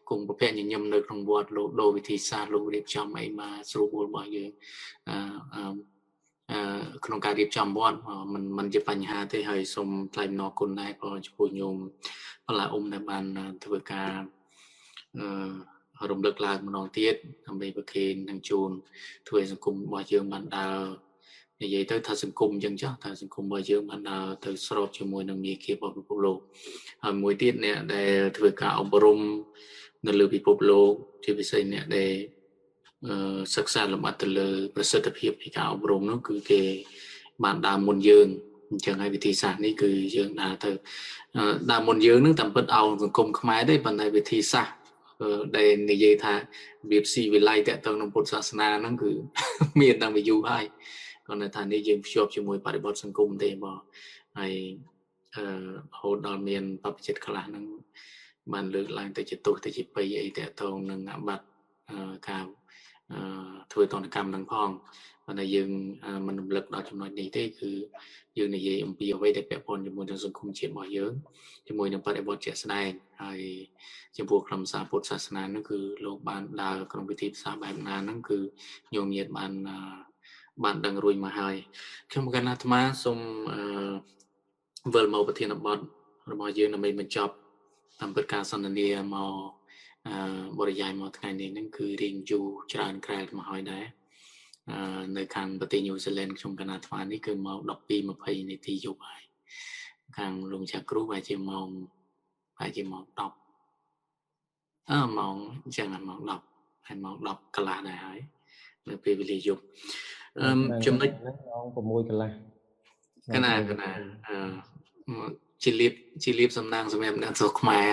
គង់ប្រភពញញឹមនៅក្នុងវត្តលោកដូរវិធីសាស្ត្រលោករៀបចំអីមកស្រួលរបស់យើងក្នុងការរៀបចំវត្តមិនជាបញ្ហាទេហើយសូមថ្លែងអំណរគុណដែរក៏ចំពោះញោមបលាអ៊ំដែលបានធ្វើការរំលឹកឡើងម្ដងទៀតដើម្បីប្រគេននិងជូនធ្វើឲ្យសង្គមរបស់យើងបានដើរនិយាយទៅថាសង្គមអញ្ចឹងចុះថាសង្គមរបស់យើងបានដើរទៅស្របជាមួយនឹងមាគ៌ារបស់ពិភពលោកហើយមួយទៀតអ្នកដែលធ្វើការអប់រំនៅលើពិភពលោកជាពិសេសអ្នកដែលសិក្សាលម្អិតទៅលើប្រសិទ្ធភាពនៃការអប់រំនោះគឺគេបានដើរមុនយើងអញ្ចឹងហើយវិធីសាស្ត្រនេះគឺយើងដើរទៅដើរមុនយើងនឹងតាមពិតឲ្យសង្គមខ្មែរទេប៉ុន្តែវិធីសាស្ត្រដែលនិយាយថារបៀបស៊ីវិល័យតាក់ទងនឹងពុទ្ធសាសនាហ្នឹងគឺមានតាំងពីយូរហើយគ្រាន់តែថានេះយើងភ្ជាប់ជាមួយបរិបទសង្គមទេបងហើយរហូតដល់មានបព្វជិតខ្លះហ្នឹងបានលើកឡើងទៅជាទោសទៅជាបៃអីតាក់ទងនឹងអាបត្តិការធ្វើទណ្ឌកម្មនឹងផងប៉ុន្តែយើងមិនរំលឹកដល់ចំណុចនេះទេគឺយើងនិយាយអំពីអ្វីដែលពាក់ព័ន្ធជាមួយនឹងសង្គមជាតិរបស់យើងជាមួយនឹងបរិបទជាក់ស្ដែងហើយចំពោះខ្លឹមសារពុទ្ធសាសនានោះគឺលោកបានដើរក្នុងវិធីសាស្ត្របែបណាហ្នឹងគឺញោមញាតិបានដឹងរួចមកហើយខ្ញុំកណាអាត្មាសូមវិលមកប្រធានបទរបស់យើងដើម្បីបញ្ចប់តាមពិតការសន្ទនាមកបរិយាយមកថ្ងៃនេះហ្នឹងគឺរៀងយូរច្រើនក្រែលមកហើយដែរនៅខាងប្រទេសញូហ្សេឡង់ខ្ញុំកណាអាត្មានេះគឺម៉ោង 12:20 នាទីយប់ហើយខាងលោកចាស់គ្រូប្រហែលជាម៉ោង10ម៉ោងអញ្ចឹងម៉ោង10ហើយម៉ោង10កន្លះដែរហើយនៅពេលវេលាយប់ចំណុចម៉ោង6កន្លះកណាជាលៀបសំណាងសម្រាប់អ្នកស្រុកខ្មែរ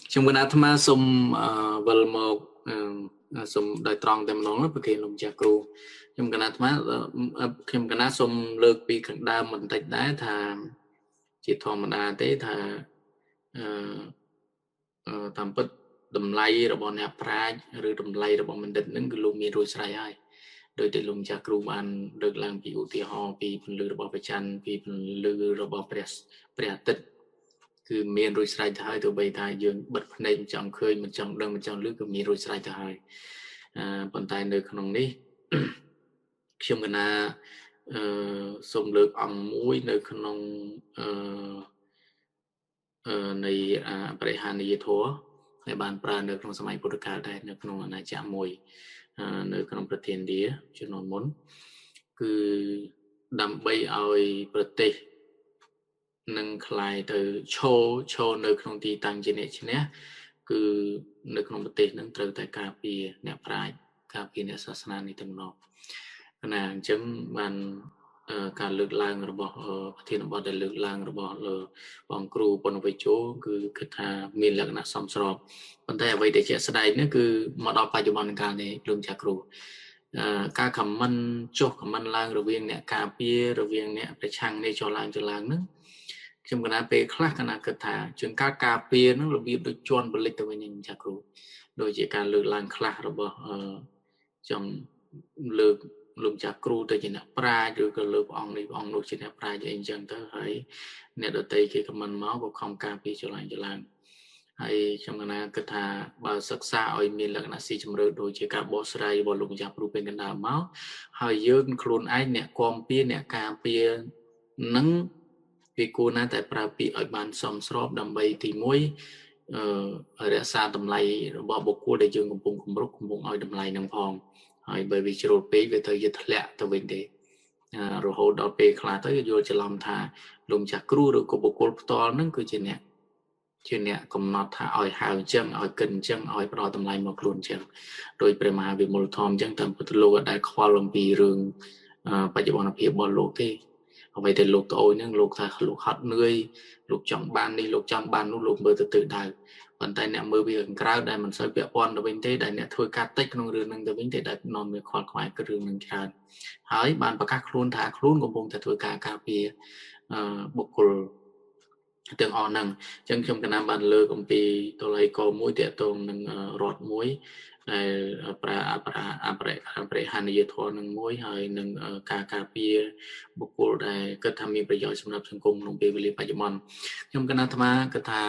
ខ្ញុំកណាអាត្មាសូមវិលមកសូមដោយត្រង់តែម្ដងប្រគេនលោកចាស់គ្រូខ្ញុំកណាអាត្មាខ្ញុំកណាសូមលើកពីខាងដើមបន្តិចដែរថាជាធម្មតាទេថាតាមពិតតម្លៃរបស់អ្នកប្រាជ្ញឬតម្លៃរបស់បណ្ឌិតនឹងគឺលោកមានរួចស្រេចហើយដោយតែលោកចាស់គ្រូបានលើកឡើងពីឧទាហរណ៍ពីពន្លឺរបស់ព្រះច័ន្ទពីពន្លឺរបស់ព្រះអាទិត្យគឺមានរួចស្រេចទៅហើយទោះបីថាយើងបិទភ្នែកមិនចង់ឃើញមិនចង់ដឹងមិនចង់ឮគឺមានរួចស្រេចទៅហើយប៉ុន្តែនៅក្នុងនេះខ្ញុំកណាសូមលើកអង្គមួយនៅក្នុងនៃបរិហានីយធម៌ដែលបានប្រើនៅក្នុងសម័យពុទ្ធកាលដែរនៅក្នុងអាណាចក្រមួយនៅក្នុងប្រទេសឥណ្ឌាជំនាន់មុនគឺដើម្បីឲ្យប្រទេសនឹងក្លាយទៅឈរនៅក្នុងទីតាំងជាអ្នកឈ្នះ គឺនៅក្នុងប្រទេសនឹងត្រូវតែការពារអ្នកប្រាជ្ញការពារអ្នកសាសនានេះទាំងនោះណាអញ្ចឹងបានការលើកឡើងរបស់ប្រធានបទដែលលើកឡើងរបស់លើបងគ្រូប៉ុនវិជោគឺគិតថាមានលក្ខណៈសមស្របប៉ុន្តែអ្វីដែលជាក់ស្ដែងនេះគឺមកដល់បច្ចុប្បន្នកាលនេះលោកចាស់គ្រូការខមមិនចុះខមមិនឡើងរវាងអ្នកការពាររវាងអ្នកប្រឆាំងនេះចុះឡើងហ្នឹងខ្ញុំកណាពេលខ្លះកណាគិតថាជាងការការពារហ្នឹងរបៀបដូចជន់ពលិចទៅវិញហ្នឹងចាស់គ្រូដូចជាការលើកឡើងខ្លះរបស់ចង់លើកលោកចាស់គ្រូទៅជាអ្នកប្រាជ្ញឬក៏លើកព្រះអង្គនេះព្រះអង្គនោះជាអ្នកប្រាជ្ញអីអញ្ចឹងទៅហើយអ្នកដតីគេខមមិនមកក៏ខំការពារចឡើងហើយខ្ញុំកណាគិតថាបើសិក្សាឲ្យមានលក្ខណៈស៊ីជម្រៅដូចជាការបកស្រាយរបស់លោកម្ចាស់គ្រូពេលកណ្ដាលមកហើយយើងខ្លួនឯងអ្នកគាំពៀអ្នកការពារនឹងវាគួរណាស់តែប្រើពាក្យឲ្យបានសមស្របដើម្បីទី1រក្សាតម្លៃរបស់បុគ្គលដែលយើងកំពុងគម្រប់កំពុងឲ្យតម្លៃនឹងផងហើយបើវាជ្រុលពេកវាទៅជាធ្លាក់ទៅវិញទេរហូតដល់ពេលខ្លះទៅយល់ច្រឡំថាលោកម្ចាស់គ្រូឬក៏បុគ្គលផ្ទាល់នឹងគឺជាអ្នកកំណត់ថាឲ្យហៅអញ្ចឹងឲ្យគិតអញ្ចឹងឲ្យផ្ដល់តម្លៃមកខ្លួនអញ្ចឹងដោយព្រះមហាវិមលធម៌អញ្ចឹងតាមពុទ្ធលោកអត់ដែលខ្វល់អំពីរឿងបច្ចុប្បន្នភាពរបស់លោកទេអ្វីដែលលោកត្អូញហ្នឹងលោកថាលោកហត់នឿយលោកចង់បាននេះលោកចង់បាននោះលោកមើលទៅទិសដៅប៉ុន្តែអ្នកមើលវាខាងក្រៅដែលមិនសូវពាក់ព័ន្ធទៅវិញទេដែលអ្នកធ្វើការតិចក្នុងរឿងហ្នឹងទៅវិញទេដែលនាំវាខ្វល់ខ្វាយគឺរឿងហ្នឹងច្រើនហើយបានប្រកាសខ្លួនថាខ្លួនកំពុងតែធ្វើការការពារបុគ្គលទាំងអស់ហ្នឹងអញ្ចឹងខ្ញុំកណាបានលើកអំពីតល័យកមួយទាក់ទងនឹងរដ្ឋមួយដែលប្រើអបរិហានយធម៌នឹងមួយហើយនឹងការការពារបុគ្គលដែលគិតថាមានប្រយោជន៍សម្រាប់សង្គមក្នុងពេលវេលាបច្ចុប្បន្នខ្ញុំកណាអាត្មាគិតថា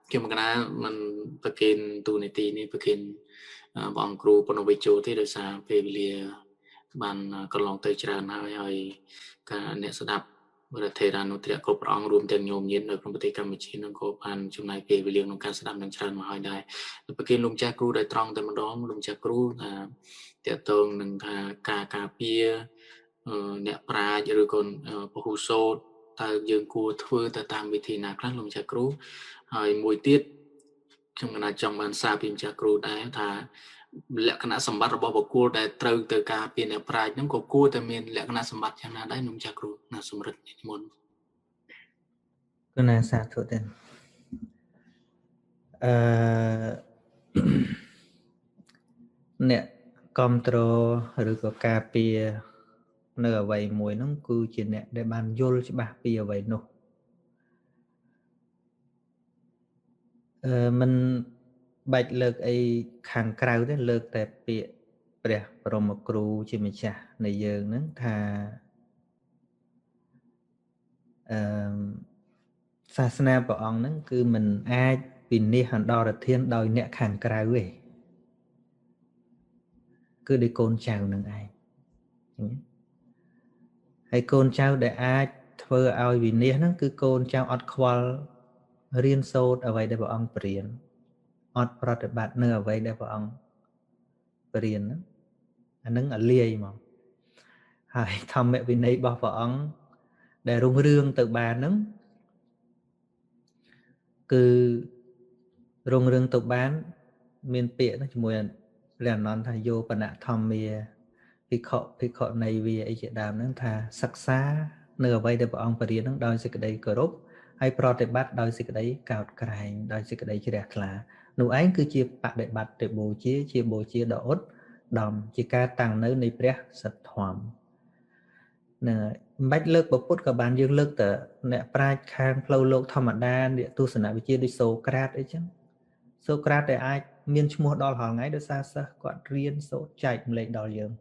ខ្ញុំកណាមិនប្រគេនទូនីតិនេះប្រគេនបងគ្រូប៉ុនវិជោទេដោយសារពេលវេលាបានកន្លងទៅច្រើនហើយហើយការអ្នកស្ដាប់ព្រះថេរានុធរៈគ្រប់ព្រះអង្គរួមទាំងញោមញាតិនៅក្នុងប្រទេសកម្ពុជានឹងក៏បានចំណាយពេលវេលាក្នុងការស្ដាប់នឹងច្រើនមកហើយដែរប្រគេនលោកម្ចាស់គ្រូដោយត្រង់តែម្ដងលោកម្ចាស់គ្រូថាតកតងនឹងថាការការពារអ្នកប្រាជ្ញឬក៏ពហុសូត្រតើយើងគួរធ្វើទៅតាមវិធីណាខ្លះលោកម្ចាស់គ្រូហើយមួយទៀតខ្ញុំកណាចង់បានសារពីម្ចាស់គ្រូដែរថាលក្ខណៈសម្បត្តិរបស់បុគ្គលដែលត្រូវទៅការពារអ្នកប្រាជ្ញហ្នឹងក៏គួរតែមានលក្ខណៈសម្បត្តិយ៉ាងណាដែរលោកចាស់គ្រូណាសម្រិទ្ធនិមន្តគណាសាធុទេអ្នកគ្រប់គ្រងឬក៏ការពារនៅអ្វីមួយហ្នឹងគឺជាអ្នកដែលបានយល់ច្បាស់ពីអ្វីនោះមិនបាច់លើកអីខាងក្រៅទេលើកតែពាក្យព្រះបរមគ្រូជាម្ចាស់នៃយើងហ្នឹងថាសាសនាព្រះអង្គហ្នឹងគឺមិនអាចវិនិច្ឆ័យអន្តរធានដោយអ្នកខាងក្រៅទេគឺដោយកូនចៅនឹងឯងហើយកូនចៅដែលអាចធ្វើឲ្យវិនិច្ឆ័យហ្នឹងគឺកូនចៅអត់ខ្វល់រៀនសូត្រអ្វីដែលព្រះអង្គបរៀនអត់ប្រតិបត្តិនៅអ្វីដែលព្រះអង្គបរៀនហ្នឹងអានឹងអាលាយមកហើយធម្មវិន័យរបស់ព្រះអង្គដែលរុងរឿងទៅបានហ្នឹងគឺរុងរឿងទៅបានមានពាក្យហ្នឹងជាមួយព្រះអនន្តថាយោបនធម្មាភិក្ខុភិក្ខុនៃវាអីជាដើមហ្នឹងថាសិក្សានៅអ្វីដែលព្រះអង្គបរៀនហ្នឹងដោយសេចក្តីគោរពហើយប្រតិបត្តិដោយសេចក្តីកោតក្រែងដោយសេចក្តីជ្រះថ្លានោះឯងគឺជាបដិបត្តិបូជាជាបូជាដ៏ឧត្តមជាការតាំងនៅនៃព្រះសទ្ធធម៌ហ្នឹងហើយមិនបាច់លើកពុទ្ធក៏បានយើងលើកតែអ្នកប្រាជ្ញខាងផ្លូវលោកធម្មតាអ្នកទស្សនវិជ្ជាដូចសូក្រាតអីចឹងសូក្រាតដែលអាចមានឈ្មោះដល់រាល់ថ្ងៃដោយសារសិស្សគាត់រៀនសូត្រចែកម្លែកដល់យើង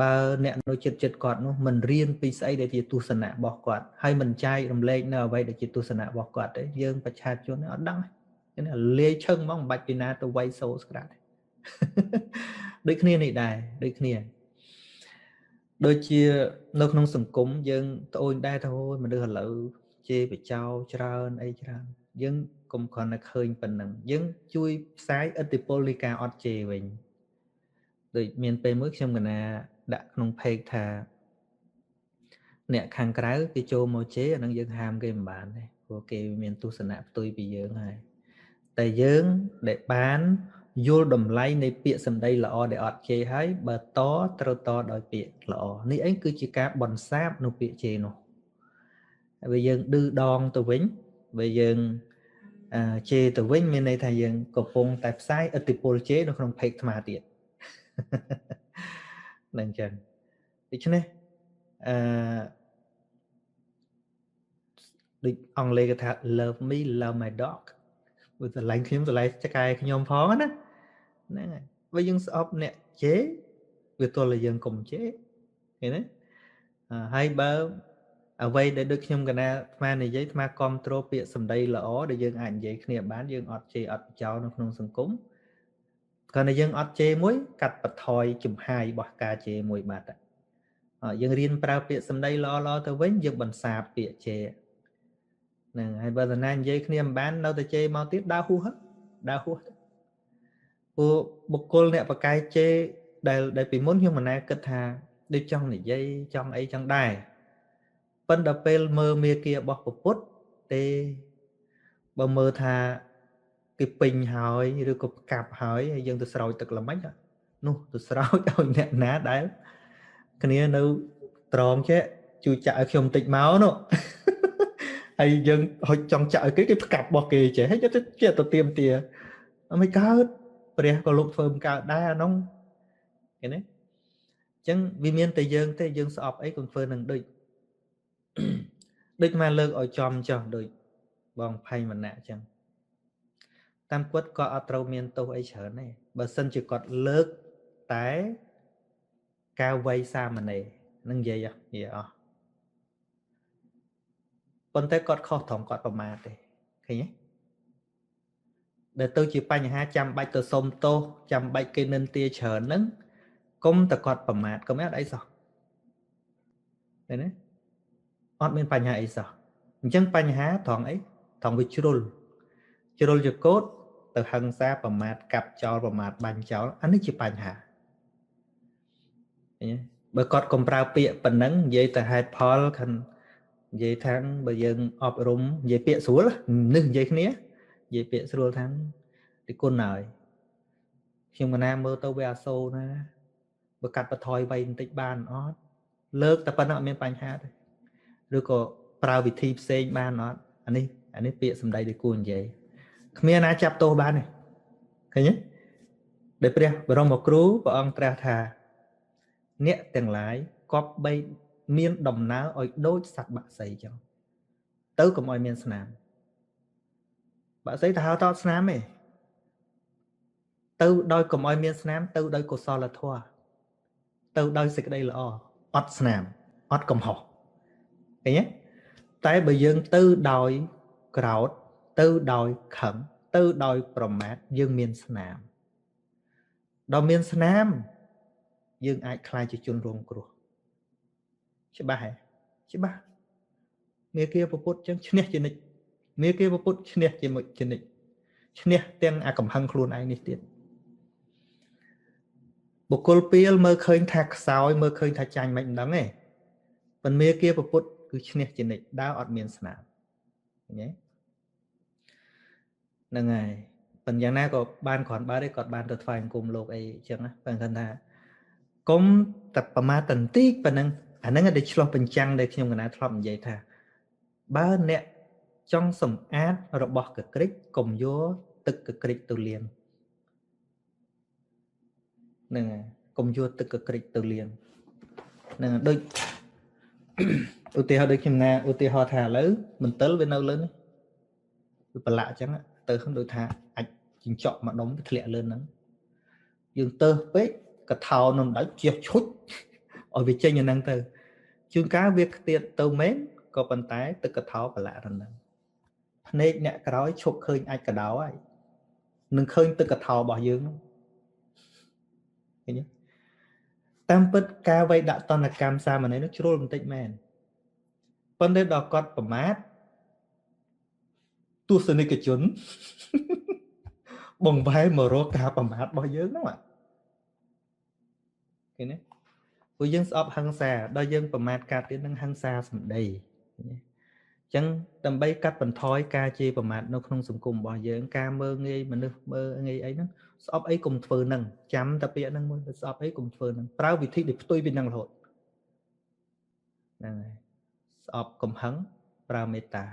បើអ្នកនៅចិត្តគាត់នោះមិនរៀនពីស្អីដែលជាទស្សនៈរបស់គាត់ហើយមិនចែករំលែកនៅអ្វីដែលជាទស្សនៈរបស់គាត់ទេយើងប្រជាជនអត់ដឹងទេលាយឈឹងហ្មងមិនបាច់ពីណាទៅវាយសូស្ក្រាតដូចគ្នានេះដែរដូចគ្នាដូចជានៅក្នុងសង្គមយើងត្អូញដែរថាអូយមនុស្សឥឡូវជេរបចោច្រើនអីច្រើនយើងកុំគ្រាន់តែឃើញប៉ុណ្ណឹងយើងជួយផ្សាយឥទ្ធិពលនៃការអត់ជេរវិញដូចមានពេលមួយខ្ញុំកណាដាក់ក្នុងផេកថាអ្នកខាងក្រៅគេចូលមកជេរអានឹងយើងហាមគេមិនបានទេព្រោះគេមានទស្សនៈផ្ទុយពីយើងហើយ តែយើងដែលបានយល់តម្លៃនៃពាក្យសម្ដីល្អដែលអត់ជេរហើយបើតត្រូវតដោយពាក្យល្អនេះឯងគឺជាការបន្សាបនៅពាក្យជេរនោះហើយបើយើងឌឺដងទៅវិញបើយើងជេរទៅវិញមានន័យថាយើងកំពុងតែផ្សាយឥទ្ធិពលជេរនៅក្នុងភេកអាត្មាទៀតនឹងចឹងដូច្នេះអឺដូចអង់គ្លេសគេថា love me love my dog ព្រោះស្រឡាញ់ខ្ញុំស្រឡាញ់ឆ្កែខ្ញុំផងណាហ្នឹងហើយបើយើងស្អប់អ្នកជេរវាទល់តែយើងកុំជេរឃើញទេហើយបើអ្វីដែលដូចខ្ញុំកណាអាត្មានិយាយអាត្មាគ្រប់គ្រងពាក្យសម្ដីល្អដែលយើងអាចនិយាយគ្នាបានយើងអត់ជេរអត់ចោលនៅក្នុងសង្គមគ្រាន់តែយើងអត់ជេរមួយកាត់បន្ថយចំហាយរបស់ការជេរមួយបាត់យើងរៀនប្រើពាក្យសម្ដីល្អៗទៅវិញយើងបន្សាបពាក្យជេរហ្នឹងហើយបើតាណានិយាយគ្នាមិនបាននៅតែជេរមកទៀតដើរហួសដើរហួសពួកបុគ្គលអ្នកបកកាយជេរដែលពីមុនខ្ញុំមិនណាគិតថាដូចចង់និយាយចង់អីចង់ដែរប៉ុន្តែពេលមើលមាគារបស់ពុទ្ធទេបើមើលថាគេពេញហើយឬក៏ផ្កាប់ហើយហើយយើងទៅស្រោចទឹកល្មិចនោះទៅស្រោចឲ្យអ្នកណាដែលគ្នានៅត្រង់ចេះជួយចាក់ឲ្យខ្ញុំតិចមកនោះហើយយើងហុចចង់ចាក់ឲ្យគេគេផ្កាប់របស់គេចេះហើយទៅចេះទៅទៀមទាមិនកើតព្រះក៏លោកធ្វើមិនកើតដែរអានោះឃើញទេអញ្ចឹងវាមានតែយើងទេយើងស្អប់អីកុំធ្វើនឹងដូចមកលើកឲ្យចំចោះដូចបងផៃមណៈអញ្ចឹងតាមគាត់ក៏អត់ត្រូវមានទោសអីច្រើនទេបើសិនជាគាត់លើកតែការវ័យសាមណេរនឹងនិយាយអស់ប៉ុន្តែគាត់ខុសត្រង់គាត់ប្រមាថទេឃើញទេដែលទៅជាបញ្ហាចាំបាច់ទៅសុំទោសចាំបាច់គេនិន្ទាច្រើនហ្នឹងកុំតែគាត់ប្រមាថកុំអត់អីសោះឃើញទេអត់មានបញ្ហាអីសោះអញ្ចឹងបញ្ហាត្រង់អីត្រង់វាជ្រុលជ្រុលជាកោតទៅហឹង្សាប្រមាថកាប់ចោលប្រមាថបាញ់ចោលអានេះជាបញ្ហាឃើញទេបើគាត់កុំប្រើពាក្យប៉ុណ្ណឹងនិយាយតែហេតុផលខិននិយាយថាងបើយើងអប់រំនិយាយពាក្យស្រួលនេះនិយាយគ្នានិយាយពាក្យស្រួលថាងទីគុណហើយខ្ញុំកណាមើលទៅវាអាសូរណាបើកាត់បន្ថយវ័យបន្តិចបានអត់លើកតែប៉ុណ្ណឹងអត់មានបញ្ហាទេឬក៏ប្រើវិធីផ្សេងបានអត់អានេះពាក្យសម្ដីដែលគួរនិយាយគ្មានណាចាប់ទោសបានទេឃើញទេដែលព្រះបរមគ្រូព្រះអង្គត្រាស់ថាអ្នកទាំងឡាយគប្បីមានដំណើរឲ្យដូចសត្វបក្សីចឹងទៅកុំឲ្យមានស្នាមបក្សីទៅហៅតអត់ស្នាមទេទៅដោយកុំឲ្យមានស្នាមទៅដោយកុសលធម៌ទៅដោយសេចក្តីល្អអត់ស្នាមអត់កំហុសឃើញទេតែបើយើងទៅដោយក្រោធទៅដោយខឹងទៅដោយប្រមាថយើងមានស្នាមដល់មានស្នាមយើងអាចក្លាយជាជនរងគ្រោះច្បាស់ហ៎ច្បាស់មេគាពុទ្ធចឹងឈ្នះជានិច្ចមេគាពុទ្ធឈ្នះជាមួយជានិច្ចឈ្នះទាំងអាកំហឹងខ្លួនឯងនេះទៀតបុគ្គលពីលមើលឃើញថាខ្សោយមើលឃើញថាចាញ់មិនដឹងទេប៉ុន្តែមេគាពុទ្ធគឺឈ្នះជានិច្ចដើរអត់មានស្នាមឃើញទេហ្នឹងហើយប៉ុន្តែយ៉ាងណាក៏បានគ្រាន់បើទេគាត់បានទៅថ្វាយអង្គមលោកអីចឹងណាប៉ុន្តែគាត់ថាកុំតែប្រមាថតន្តិចប៉ុណ្ណឹងអាហ្នឹងដែលឆ្លោះបញ្ចាំងដែលខ្ញុំកណាធ្លាប់និយាយថាបើអ្នកចង់សម្អាតរបស់កក្រិចកុំយកទឹកកក្រិចទៅលាងហ្នឹងហើយកុំយកទឹកកក្រិចទៅលាងហ្នឹងដូចឧទាហរណ៍ដូចខ្ញុំណាឧទាហរណ៍ថាឥឡូវមន្ទិលវានៅលើនេះវាប្រឡាក់អញ្ចឹងទៅដូចថាអាចចិញ្ចក់មួយដុំវាធ្លាក់លើហ្នឹងយើងទៅពេកកថោនំដៅជះឈុចឲ្យវាចេញអាហ្នឹងទៅជួនកាលវាខ្ទាតទៅមែនក៏ប៉ុន្តែទឹកកថោប្រឡាក់ហ្នឹងភ្នែកអ្នកក្រោយឈប់ឃើញអាចកដោហើយនឹងឃើញទឹកកថោរបស់យើងហ្នឹងឃើញទេតាមពិតការវៃដាក់តនកម្មសាមណេរនោះជ្រុលបន្តិចមែនប៉ុន្តែដល់គាត់ប្រមាថទស្សនិកជនបង្វែរមករកការប្រមាថរបស់យើងហ្នឹងឃើញទេព្រោះយើងស្អប់ហឹង្សាដល់យើងប្រមាថការទៀតនឹងហឹង្សាសម្ដី ចឹងដើម្បីកាត់បន្ថយការជេរប្រមាថនៅក្នុងសង្គមរបស់យើងការមើលងាយមនុស្សមើលងាយអីហ្នឹងស្អប់អីកុំធ្វើហ្នឹងចាំតែពាក្យហ្នឹងមួយស្អប់អីកុំធ្វើហ្នឹងប្រើវិធីដែលផ្ទុយពីហ្នឹងរហូតហ្នឹងហើយស្អប់កំហឹងប្រើមេត្តា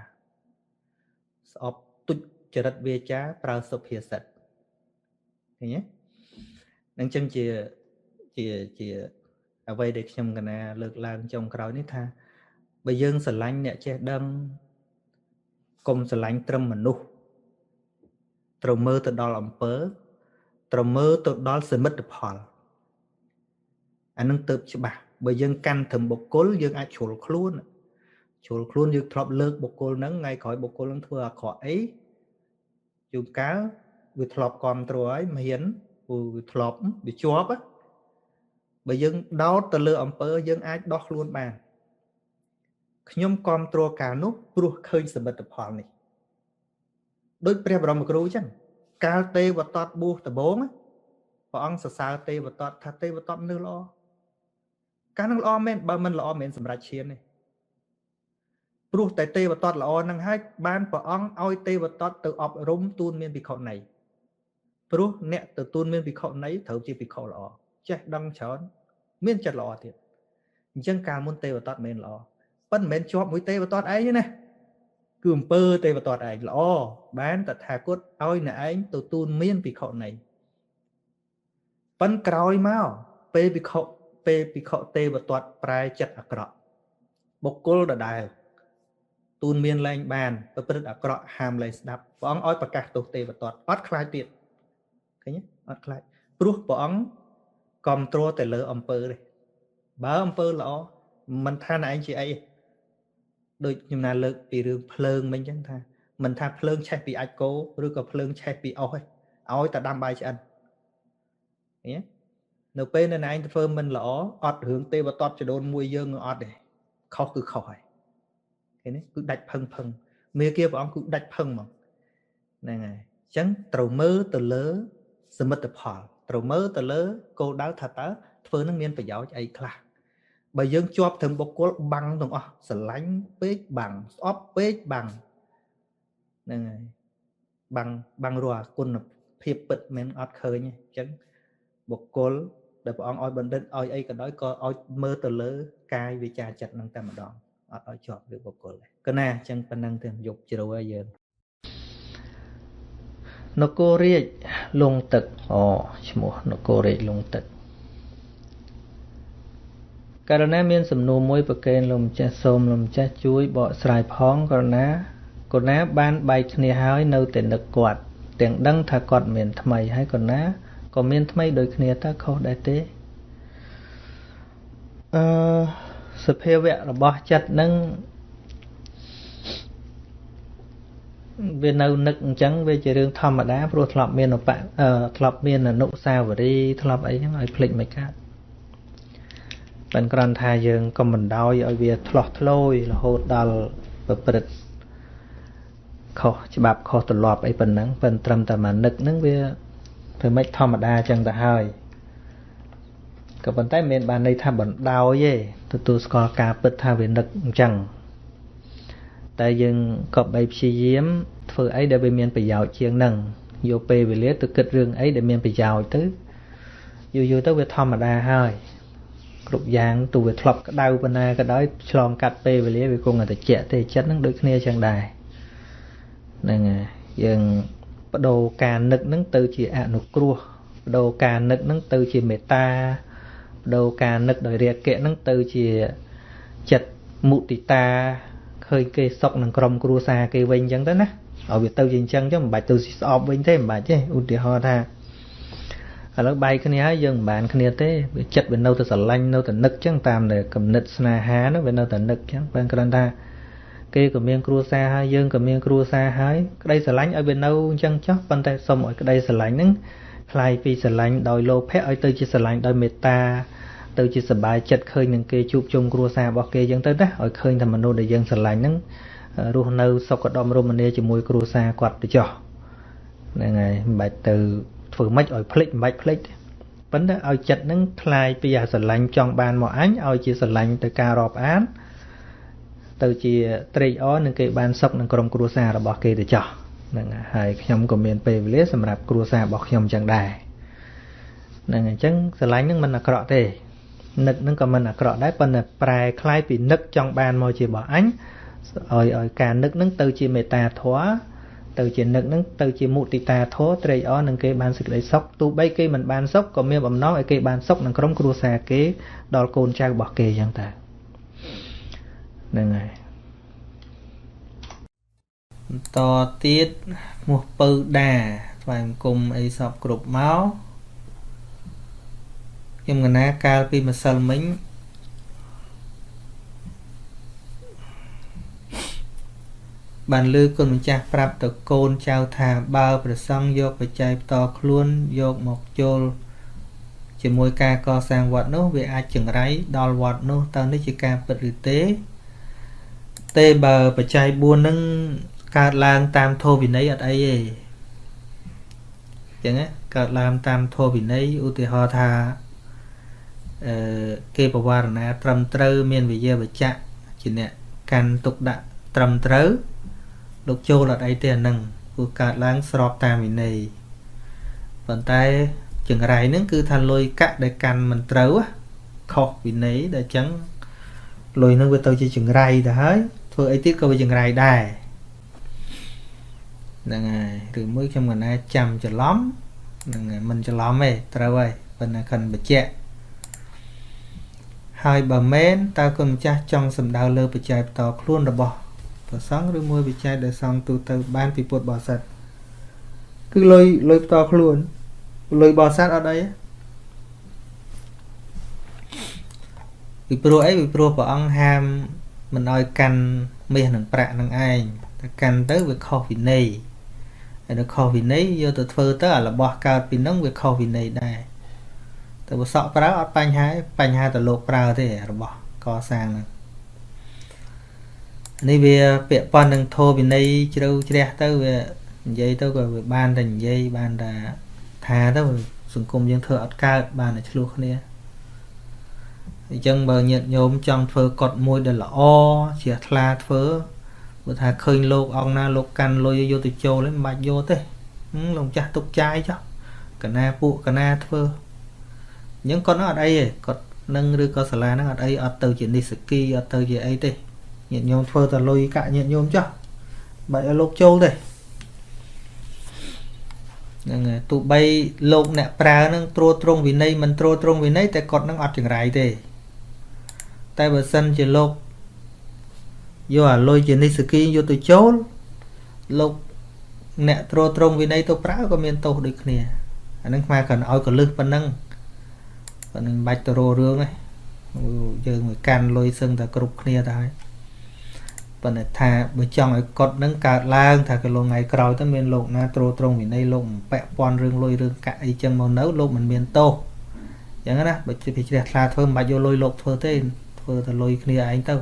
ស្អប់ទុច្ចរិតវាចាប្រើសុភាសិតឃើញទេនឹងចឹងជាជាជាអ្វីដែលខ្ញុំកណាលើកឡើងចុងក្រោយនេះថាបើយើងស្រឡាញ់អ្នកចេះដឹងកុំស្រឡាញ់ត្រឹមមនុស្សត្រូវមើលទៅដល់អំពើត្រូវមើលទៅដល់សមិទ្ធផលអានឹងទៅច្បាស់បើយើងកាន់ត្រឹមបុគ្គលយើងអាចជ្រុលខ្លួនជ្រុលខ្លួនយើងធ្លាប់លើកបុគ្គលហ្នឹងថ្ងៃក្រោយបុគ្គលហ្នឹងធ្វើអាក្រក់អីជួនកាលវាធ្លាប់គ្រប់គ្រងហើយមិនហ៊ានព្រោះវាធ្លាប់វាជាប់បើយើងដោតទៅលើអំពើយើងអាចដោះខ្លួនបានខ្ញុំគ្រប់គ្រងការនោះព្រោះឃើញសមិទ្ធផលនេះដូចព្រះបរមគ្រូអញ្ចឹងកាលទេវទត្តបួសដំបូងព្រះអង្គសរសើរទេវទត្តថាទេវទត្តមនុស្សល្អការនឹងល្អមែនបើមិនល្អមិនសម្រេចឈានទេព្រោះតែទេវទត្តល្អនឹងហើយបានព្រះអង្គឲ្យទេវទត្តទៅអប់រំទូនមានភិក្ខុណីព្រោះអ្នកទៅទូនមានភិក្ខុណីត្រូវជាភិក្ខុល្អចេះដឹងច្រើនមានចិត្តល្អទៀតអញ្ចឹងកាលមុនទេវទត្តមិនល្អប៉ុន្តែមិនមែនជាប់មួយទេវទត្តឯងទេណាគឺអំពើទេវទត្តឯងល្អបានតថាគតឲ្យអ្នកឯងទៅទូនមានភិក្ខុណីប៉ុន្តែក្រោយមកពេលភិក្ខុទេវទត្តប្រែចិត្តអាក្រក់បុគ្គលដដែលទូនមានលែងបានប្រព្រឹត្តអាក្រក់ហាមលែងស្ដាប់ព្រះអង្គឲ្យប្រកាសទោសទេវទត្តអត់ខ្លាចទៀតឃើញទេអត់ខ្លាចព្រោះព្រះអង្គគ្រប់គ្រងតែលើអំពើទេបើអំពើល្អមិនថាអ្នកឯងជាអីដូចខ្ញុំណាលើកពីរឿងភ្លើងមិញចឹងថាមិនថាភ្លើងឆេះពីអាចគោឬក៏ភ្លើងឆេះពីអុសទេឲ្យតែដាំបាយឆ្អិនឃើញទេនៅពេលនៅឯងធ្វើមិនល្អអត់រឿងទេវទត្តចដូនមួយយើងអត់ទេខុសគឺខុសហើយឃើញទេគឺដាច់ផឹងផឹងមេគាព្រះអង្គគឺដាច់ផឹងហ្មងហ្នឹងហើយអញ្ចឹងត្រូវមើលទៅលើសមិទ្ធផលត្រូវមើលទៅលើគោលដៅថាតើធ្វើនឹងមានប្រយោជន៍អីខ្លះបើយើងជាប់ត្រឹមបុគ្គលបាំងទាំងអស់ស្រឡាញ់ពេកបាំងស្អប់ពេកបាំងហ្នឹងហើយបាំងរាល់គុណភាពពិតមិនអត់ឃើញទេអញ្ចឹងបុគ្គលដែលព្រះអង្គឲ្យបណ្ឌិតឲ្យអីក៏ដោយក៏ឲ្យមើលទៅលើកាយវិចារចិត្តនឹងតែម្ដងអត់ឲ្យជាប់លើបុគ្គលទេកណាអញ្ចឹងប៉ុណ្ណឹងទេយប់ជ្រៅហើយយើងនគររាជលងទឹកអូឈ្មោះនគររាជលងទឹកករណីមានសំណួរមួយប្រកេនលោកម្ចាស់សូមលោកម្ចាស់ជួយបកស្រាយផងករណីកូណាបានបែកគ្នាហើយនៅតែនឹកគាត់ទាំងដឹងថាគាត់មានថ្មីហើយកូណាក៏មានថ្មីដូចគ្នាតើខុសដែរទេអឺសភាវៈរបស់ចិត្តនឹងវានៅនឹកអញ្ចឹងវាជារឿងធម្មតាព្រោះធ្លាប់មានធ្លាប់មានអនុស្សាវរីយ៍ធ្លាប់អីហ្នឹងឲ្យភ្លេចមិនកើតប៉ុន្តែគ្រាន់ថាយើងកុំបណ្ដោយឲ្យវាឆ្លោះធ្លោយរហូតដល់ប្រព្រឹត្តខុសច្បាប់ខុសទម្លាប់អីប៉ុណ្ណឹងប៉ុន្តែត្រឹមតែមកនឹកហ្នឹងវាធ្វើម៉េចធម្មតាអញ្ចឹងទៅហើយក៏ប៉ុន្តែមិនបានន័យថាបណ្ដោយទេទទួលស្គាល់ការពិតថាវានឹកអញ្ចឹងតែយើងក៏បីព្យាយាមធ្វើអីដែលវាមានប្រយោជន៍ជាងហ្នឹងយកពេលវេលាទៅគិតរឿងអីដែលមានប្រយោជន៍ទៅយូរៗទៅវាធម្មតាហើយគ្រប់យ៉ាងទោះវាធ្លាប់ក្តៅប៉ុណ្ណាក៏ដោយឆ្លងកាត់ពេលវេលាវាគង់តែត្រជាក់ទេចិត្តហ្នឹងដូចគ្នាចឹងដែរហ្នឹងហើយយើងបដូរការនឹកហ្នឹងទៅជាអនុគ្រោះបដូរការនឹកហ្នឹងទៅជាមេត្តាបដូរការនឹកដោយរាគៈហ្នឹងទៅជាចិត្តមុទិតាឃើញគេសុខនឹងក្រុមគ្រួសារគេវិញអញ្ចឹងទៅណាឲ្យវាទៅជាអញ្ចឹងចុះមិនបាច់ទៅស្អប់វិញទេមិនបាច់ទេឧទាហរណ៍ថាឥឡូវបែកគ្នាហើយយើងមិនបានគ្នាទេវាចិត្តវានៅតែស្រឡាញ់នៅតែនឹកចឹងតាមតែគំនិតស្នេហានោះវានៅតែនឹកចឹងបើគ្រាន់ថាគេក៏មានគ្រួសារហើយយើងក៏មានគ្រួសារហើយក្តីស្រឡាញ់ឲ្យវានៅអញ្ចឹងចុះប៉ុន្តែសូមឲ្យក្តីស្រឡាញ់ហ្នឹងក្លាយពីស្រឡាញ់ដោយលោភៈឲ្យទៅជាស្រឡាញ់ដោយមេត្តាទៅជាសប្បាយចិត្តឃើញនឹងគេជួបជុំគ្រួសាររបស់គេចឹងទៅណាឲ្យឃើញថាមនុស្សដែលយើងស្រឡាញ់ហ្នឹងរស់នៅសុខដុមរមនាជាមួយគ្រួសារគាត់ទៅចុះហ្នឹងហើយមិនបាច់ទៅធ្វើម៉េចឲ្យភ្លេចមិនបាច់ភ្លេចទេប៉ុន្តែឲ្យចិត្តហ្នឹងคลายពីអាស្រឡាញ់ចង់បានមកអញឲ្យជាស្រឡាញ់ទៅការរាប់អាន ទៅជាត្រេកអរនឹងគេបានសុខនឹងក្រុមគ្រួសាររបស់គេទៅចោះហ្នឹងហើយខ្ញុំក៏មានពេលវេលាសម្រាប់គ្រួសាររបស់ខ្ញុំចឹងដែរហ្នឹងអញ្ចឹងស្រឡាញ់ហ្នឹងមិនអាក្រក់ទេនឹកហ្នឹងក៏មិនអាក្រក់ដែរប៉ុន្តែប្រែคล้ายពីនឹកចង់បានមកជារបស់អញឲ្យការនឹកហ្នឹងទៅជាមេត្តាធម៌ទៅជានឹកហ្នឹងទៅជាមុទិតាធម៌ត្រេកអរនឹងគេបានសេចក្តីសុខទោះបីគេមិនបានសុខក៏មានបំណងឲ្យគេបានសុខនឹងក្រុមគ្រួសារគេដល់កូនចៅរបស់គេចឹងតាហ្នឹងហើយបន្តទៀតឈ្មោះពៅដាថ្វាយបង្គំអីសពគ្រប់មកខ្ញុំកណាកាលពីម្សិលមិញបានលើគុណម្ចាស់ប្រាប់ទៅកូនចៅថាបើព្រះសង្ឃយកបច្ច័យផ្ទាល់ខ្លួនយកមកចូលជាមួយការកសាងវត្តនោះវាអាចចង្រៃដល់វត្តនោះតើនេះជាការពិតឬទេទេបើបច្ច័យ4ហ្នឹងកើតឡើងតាមធម៌វិន័យអត់អីទេអញ្ចឹងណាកើតឡើងតាមធម៌វិន័យឧទាហរណ៍ថាគេបវរណាត្រឹមត្រូវមានវិយាវចៈជាអ្នកកាន់ទុកដាក់ត្រឹមត្រូវលោកចូលអត់អីទេអាហ្នឹងព្រោះកើតឡើងស្របតាមវិន័យប៉ុន្តែចង្រៃហ្នឹងគឺថាលុយកាក់ដែលកាន់មិនត្រូវខុសវិន័យដល់អញ្ចឹងលុយហ្នឹងវាទៅជាចង្រៃទៅហើយធ្វើអីទៀតក៏វាចង្រៃដែរហ្នឹងហើយឬមួយខ្ញុំកណាចាំច្រឡំហ្នឹងហើយមិនច្រឡំទេត្រូវហើយប៉ុន្តែខិនបញ្ជាក់ហើយបើមែនតើគុណម្ចាស់ចង់សំដៅលើបច្ច័យផ្ទាល់ខ្លួនរបស់ព្រះសង្ឃឬមួយបច្ច័យដែលសង្ឃទូទៅបានពីពុទ្ធបរិស័ទគឺលុយផ្ទាល់ខ្លួនលុយបរិស័ទអត់អីពីព្រោះអីពីព្រោះព្រះអង្គហាមមិនឲ្យកាន់មាសនិងប្រាក់នឹងឯងតែកាន់ទៅវាខុសវិន័យហើយដល់ខុសវិន័យយកទៅធ្វើទៅអារបស់កើតពីនឹងវាខុសវិន័យដែរតែបើសក់ប្រើអត់បញ្ហាបញ្ហាទៅលោកប្រើទេរបស់កសាងហ្នឹងនេះវាពាក់ព័ន្ធនឹងធម៌វិន័យជ្រៅជ្រះទៅវានិយាយទៅក៏វាបានតែនិយាយបានតែថាទៅសង្គមយើងធ្វើអត់កើតបានតែឆ្លោះគ្នាអញ្ចឹងបើញាតិញោមចង់ធ្វើកត់មួយដែលល្អជ្រះថ្លាធ្វើបើថាឃើញលោកអង្គណាលោកកាន់លុយយកទៅចូលឯងមិនបាច់យកទេលោកម្ចាស់ទុកចាយចុះកណាពួកកណាធ្វើអញ្ចឹងគាត់នឹងអត់អីទេគាត់នឹងឬក៏សាលានឹងអត់អីអត់ទៅជានិស្សគីអត់ទៅជាអីទេញាតិញោមធ្វើតែលុយកាក់ញាតិញោមចុះបាច់ឲ្យលោកចូលទេហ្នឹងហើយទោះបីលោកអ្នកប្រើនឹងត្រួតត្រងវិន័យមិនត្រួតត្រងវិន័យតែគាត់នឹងអត់ចង្រៃទេតែបើសិនជាលោកយកអាលុយជានិស្សគីយកទៅចូលលោកអ្នកត្រួតត្រងវិន័យទៅប្រើក៏មានទោសដូចគ្នាអានឹងខ្មែរគាត់ឲ្យកលឹះប៉ុណ្ណឹងប៉ុណ្ណឹងមិនបាច់ទៅរករឿងទេយើងមួយកាន់លុយសឹងតែគ្រប់គ្នាទៅហើយប៉ុន្តែថាបើចង់ឲ្យកត់នឹងកើតឡើងថាកន្លងថ្ងៃក្រោយទៅមានលោកណាត្រួតត្រងវិន័យលោកមិនពាក់ព័ន្ធរឿងលុយរឿងកាក់អីចឹងមកនៅលោកមិនមានទោសចឹងណាបើជ្រះថ្លាធ្វើមិនបាច់យកលុយលោកធ្វើទេធ្វើតែលុយគ្នាឯងទៅ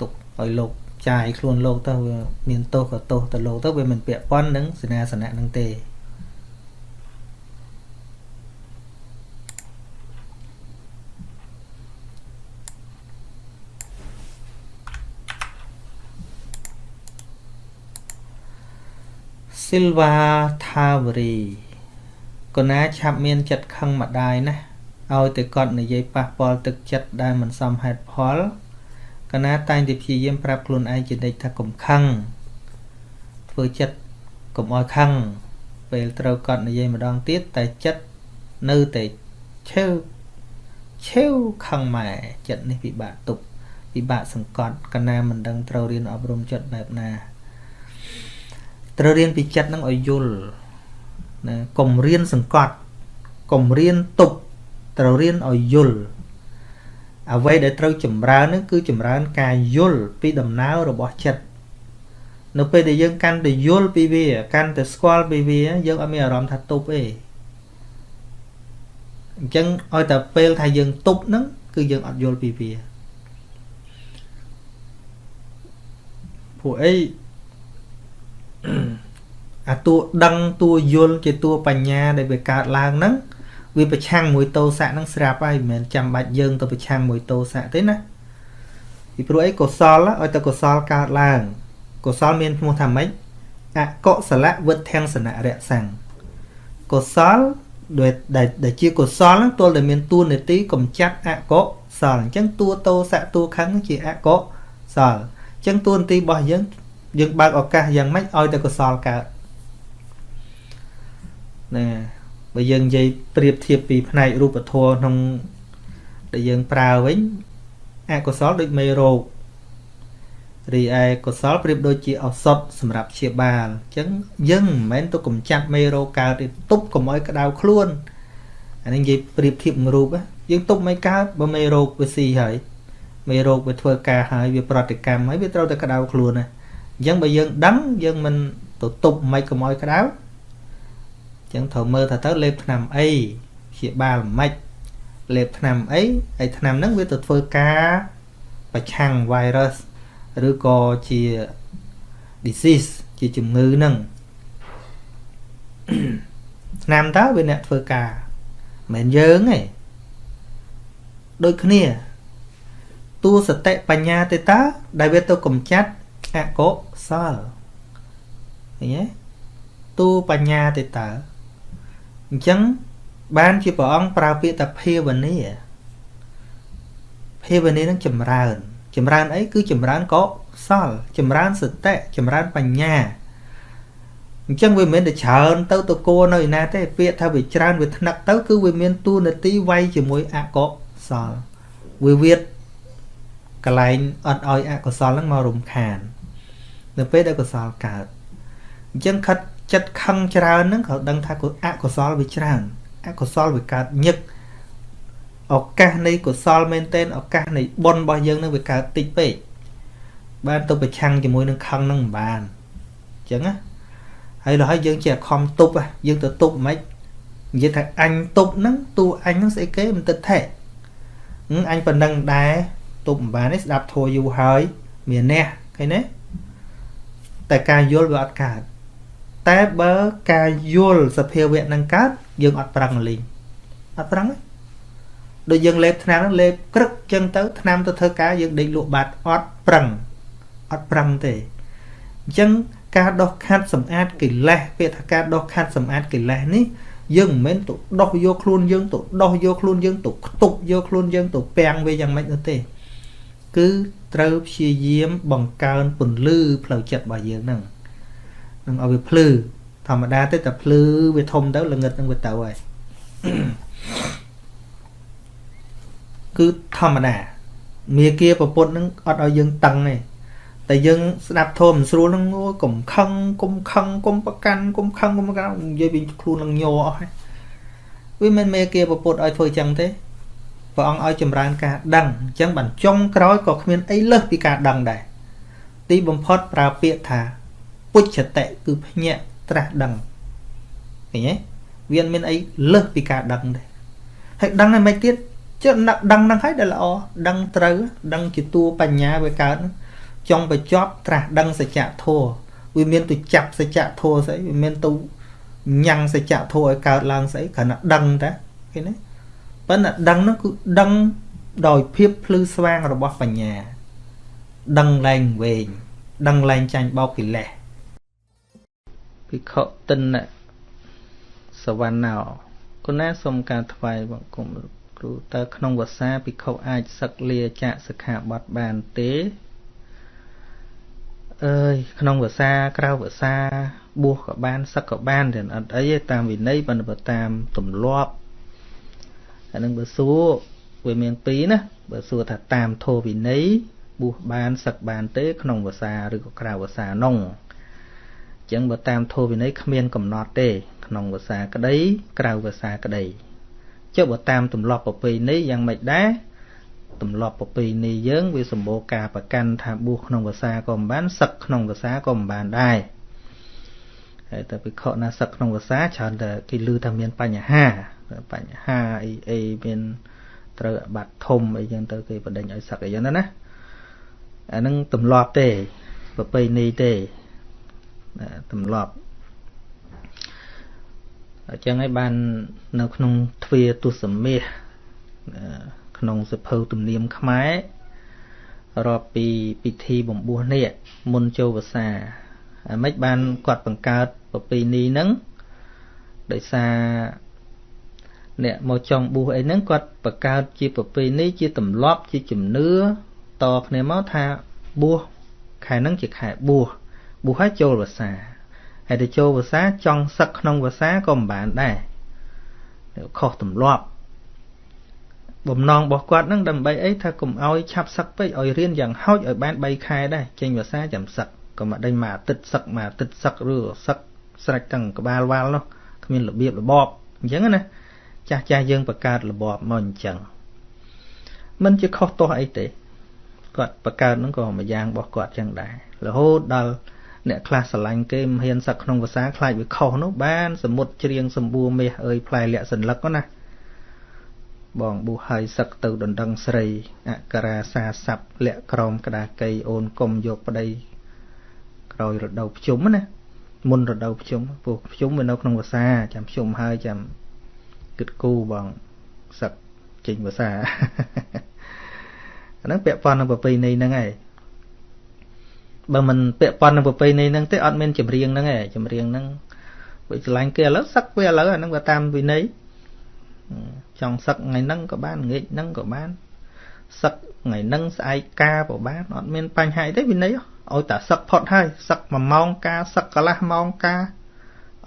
ទុកឲ្យលោកចាយខ្លួនលោកទៅវាមានទោសក៏ទោសទៅលោកទៅវាមិនពាក់ព័ន្ធនឹងសេនាសនៈនឹងទេសិលវ៉ាថាវរីកណាឆាប់មានចិត្តខឹងម្ដាយណាស់ឲ្យតែគាត់និយាយប៉ះពាល់ទឹកចិត្តដែលមិនសមហេតុផលកណាតែងតែព្យាយាមប្រាប់ខ្លួនឯងជានិច្ចថាកុំខឹងធ្វើចិត្តកុំឲ្យខឹងពេលត្រូវគាត់និយាយម្ដងទៀតតែចិត្តនៅតែឆេវឆេវខឹងម៉ែចិត្តនេះពិបាកទប់ពិបាកសង្កត់កណាមិនដឹងត្រូវរៀនអប់រំចិត្តបែបណាត្រូវរៀនពីចិត្តនឹងឲ្យយល់ណាកុំរៀនសង្កត់កុំរៀនទប់ត្រូវរៀនឲ្យយល់អ្វីដែលត្រូវចម្រើននឹងគឺចម្រើនការយល់ពីដំណើររបស់ចិត្តនៅពេលដែលយើងកាន់តែយល់ពីវាកាន់តែស្គាល់ពីវាយើងអត់មានអារម្មណ៍ថាទប់ទេអញ្ចឹងឲ្យតែពេលថាយើងទប់ហ្នឹងគឺយើងអត់យល់ពីវាព្រោះអីអាតួដឹងតួយល់ជាតួបញ្ញាដែលវាកើតឡើងហ្នឹង វាប្រឆាំងមួយទោសៈនឹងស្រាប់ហើយមិនមែនចាំបាច់យើងទៅប្រឆាំងមួយទោសៈទេណាពីព្រោះអីកុសលឲ្យតែកុសលកើតឡើងកុសលមានឈ្មោះថាម៉េចអកុសលវិទ្ធំសនរសੰកុសលដែលជាកុសលហ្នឹងទល់តែមានតួនាទីកំចាត់អកុសលអញ្ចឹងតួទោសៈតួខឹងជាអកុសលអញ្ចឹងតួនាទីរបស់យើងយើងបើកឱកាសយ៉ាងម៉េចឲ្យតែកុសលកើតណាបើយើងនិយាយប្រៀបធៀបពីផ្នែករូបធម៌ក្នុងដែលយើងប្រើវិញអកុសលដូចមេរោគរីឯកុសលប្រៀបដូចជាឱសថសម្រាប់ព្យាបាលអញ្ចឹងយើងមិនមែនទៅកំចាត់មេរោគកើតទេទប់កុំឲ្យក្តៅខ្លួនអានេះនិយាយប្រៀបធៀបរូបយើងទប់មិនកើតបើមេរោគវាស៊ីហើយមេរោគវាធ្វើការហើយវាប្រតិកម្មហើយវាត្រូវតែក្តៅខ្លួនណាអញ្ចឹងបើយើងដឹងយើងមិនទៅទប់មិនកុំឲ្យក្តៅអញ្ចឹងត្រូវមើលថាទៅលេបថ្នាំអីព្យាបាលមិនលេបថ្នាំអីហើយថ្នាំហ្នឹងវាទៅធ្វើការប្រឆាំង virus ឬក៏ជា disease ជាជំងឺហ្នឹងថ្នាំតើវាអ្នកធ្វើការមិនមែនយើងទេដូចគ្នាតួសតិបញ្ញាទេតើដែលវាទៅកំចាត់អកុសលឃើញទេតួបញ្ញាទេតើអញ្ចឹងបានជាព្រះអង្គប្រើពាក្យថាភាវនាភាវនានឹងចម្រើនចម្រើនអីគឺចម្រើនកុសលចម្រើនសតិចម្រើនបញ្ញាអញ្ចឹងវាមិនមែនតែច្រើនទៅទៅគួរនៅឯណាទេពាក្យថាវាច្រើនវាថ្នឹកទៅគឺវាមានតួនាទីវាយជាមួយអកុសលវាវាតកន្លែងអត់ឲ្យអកុសលហ្នឹងមករំខាននៅពេលដែលកុសលកើតអញ្ចឹងខិតចិត្តខឹងច្រើនហ្នឹងក៏ដឹងថាអកុសលវាច្រើនអកុសលវាកើតញឹកឱកាសនៃកុសលមែនទែនឱកាសនៃបុណ្យរបស់យើងនឹងវាកើតតិចពេកបានទៅប្រឆាំងជាមួយនឹងខឹងនឹងមិនបានអញ្ចឹងណាហើយដល់ហើយយើងជាខំទប់យើងទៅទប់មិននិយាយថាអញទប់ហ្នឹងតួអញហ្នឹងស្អីគេមិនទឹកថេអញប៉ុណ្ណឹងដែរទប់មិនបានទេស្ដាប់ធัวយូរហើយមានអ្នកឃើញទេតែការយល់វាអត់កើតតែបើការយល់សភាវៈនឹងកើតយើងអត់ប្រឹងលេងអត់ប្រឹងទេដូចយើងលេបថ្នាំហ្នឹងលេបក្រឹកចឹងទៅថ្នាំទៅធ្វើការយើងដេកលក់បាត់អត់ប្រឹងអត់ប្រឹងទេអញ្ចឹងការដោះខាត់សម្អាតកិលេសពាក្យថាការដោះខាត់សម្អាតកិលេសនេះយើងមិនមែនទៅដោះយកខ្លួនយើងទៅដោះយកខ្លួនយើងទៅខ្ទប់យកខ្លួនយើងទៅពាំងវាយ៉ាងម៉េចនោះទេគឺត្រូវព្យាយាមបង្កើនពន្លឺផ្លូវចិត្តរបស់យើងហ្នឹងនឹងឲ្យវាភ្លឺធម្មតាទេតែភ្លឺវាធំទៅល្ងិតនឹងវាទៅហើយគឺធម្មតាមាគាប្រពុតនឹងអត់ឲ្យយើងតឹងទេតែយើងស្ដាប់ធម៌មិនស្រួលហ្នឹងកុំខឹងកុំខឹងកុំប្រកាន់កុំខឹងកុំប្រកាន់និយាយពីខ្លួននឹងញ័រអស់ហើយវាមិនមេគាប្រពុតឲ្យធ្វើចឹងទេព្រះអង្គឲ្យចម្រើនការដឹងអញ្ចឹងបានចុងក្រោយក៏គ្មានអីលើសពីការដឹងដែរទីបំផុតប្រើពាក្យថាពុច្ឆតិគឺភ្ញាក់ត្រាស់ដឹងឃើញទេវាមិនមានអីលើសពីការដឹងទេហើយដឹងហើយមិនទៀតជឿដឹងហ្នឹងហើយដែលល្អដឹងត្រូវដឹងជាតួបញ្ញាវាកើតចង់បញ្ចប់ត្រាស់ដឹងសច្ចធម៌វាមានទៅចាប់សច្ចធម៌ស្អីវាមានទៅញ៉ាំងសច្ចធម៌ឲ្យកើតឡើងស្អីគ្រាន់តែដឹងតាឃើញទេប៉ុន្តែដឹងហ្នឹងគឺដឹងដោយភាពភ្លឺស្វាងរបស់បញ្ញាដឹងលែងវែងដឹងលែងចាញ់បោកកិលេសភិក្ខុទិនសវណ្ណោគុណាសូមការថ្វាយបង្គំគ្រូតើក្នុងវស្សាភិក្ខុអាចសឹកលាចាកសិក្ខាបទបានទេអើយក្នុងវស្សាក្រៅវស្សាបួសក៏បានសឹកក៏បានតែអត់អីទេតាមវិន័យប៉ុន្តែតាមទម្លាប់អានឹងបើសួរវាមានពីរណាបើសួរថាតាមធម៌វិន័យបួសបានសឹកបានទេក្នុងវស្សាឬក៏ក្រៅវស្សានោះអញ្ចឹងបើតាមធម៌វិន័យគ្មានកំណត់ទេក្នុងវស្សាក្តីក្រៅវស្សាក្តីចុះបើតាមទម្លាប់ប្រពៃណីយ៉ាងម៉េចដែរទម្លាប់ប្រពៃណីយើងវាសម្បូរការប្រកាន់ថាបួសក្នុងវស្សាក៏មិនបានសឹកក្នុងវស្សាក៏មិនបានដែរហើយតែភិក្ខុណាសឹកក្នុងវស្សាច្រើនតែគេឮថាមានបញ្ហាអីអីមានត្រូវអាបត្តិធំអីចឹងទៅគេបដិញឲ្យសឹកអីចឹងណាអានឹងទម្លាប់ទេប្រពៃណីទេទម្លាប់ អញ្ចឹងហើយបាននៅក្នុងទ្វាទសមាសក្នុងសភៅទំនៀមខ្មែររាប់ពីពិធីបំពោះនេះមុនចូលវស្សាអាម៉េចបានគាត់បង្កើតប្រពៃណីហ្នឹងដោយសារអ្នកមកចង់បួសអីហ្នឹងគាត់បង្កើតជាប្រពៃណីជាទម្លាប់ជាជំនឿតគ្នាមកថាបួសខែហ្នឹងជាខែបួសបួសហើយចូលវស្សាហើយទៅចូលវស្សាចង់សឹកក្នុងវស្សាក៏មិនបានដែរខុសទម្លាប់បំណងរបស់គាត់ហ្នឹងដើម្បីអីថាកុំឲ្យឆាប់សឹកពេកឲ្យរៀនយ៉ាងហោចឲ្យបាន3ខែដែរចេញវស្សាចាំសឹកក៏មកដេញមួយអាទិត្យសឹកមួយអាទិត្យសឹកឬសឹកស្រេចទាំងក្បាលវ៉ាល់នោះគ្មានរបៀបរបបអញ្ចឹងណាចាស់ចាស់យើងបង្កើតរបបមកអញ្ចឹងមិនជាខុសទាស់អីទេគាត់បង្កើតហ្នឹងក៏មួយយ៉ាងរបស់គាត់ចឹងដែររហូតដល់អ្នកខ្លះស្រឡាញ់គេមិនហ៊ានសឹកក្នុងវស្សាខ្លាចវាខុសនោះបានសមុទ្រច្រៀងសម្បួរមាសអើយផ្លែលាក់សន្លឹកណាបងបួសហើយសឹកទៅដណ្ដឹងស្រីអក្រាសាស័ព្ទលាក់ក្រោមក្តារកៃអូនកុំយកប្តីក្រោយរដូវភ្ជុំណាមុនរដូវភ្ជុំព្រោះភ្ជុំវានៅក្នុងវស្សាចាំភ្ជុំហើយចាំគិតគូបងសឹកចេញវស្សាអាហ្នឹងពាក់ព័ន្ធនឹងប្រពៃណីហ្នឹងឯងបើមិនពាក់ព័ន្ធនឹងប្រពៃណីហ្នឹងទេអត់មានចម្រៀងហ្នឹងឯងចម្រៀងហ្នឹងបើឆ្លាញ់គេឥឡូវសឹកវាឥឡូវអាហ្នឹងវាតាមវិន័យចង់សឹកថ្ងៃហ្នឹងក៏បានងាកហ្នឹងក៏បានសឹកថ្ងៃហ្នឹងស្អែកការក៏បានអត់មានបញ្ហាអីទេវិន័យឲ្យតែសឹកផុតហើយសឹក1ម៉ោងការសឹកកន្លះម៉ោងការ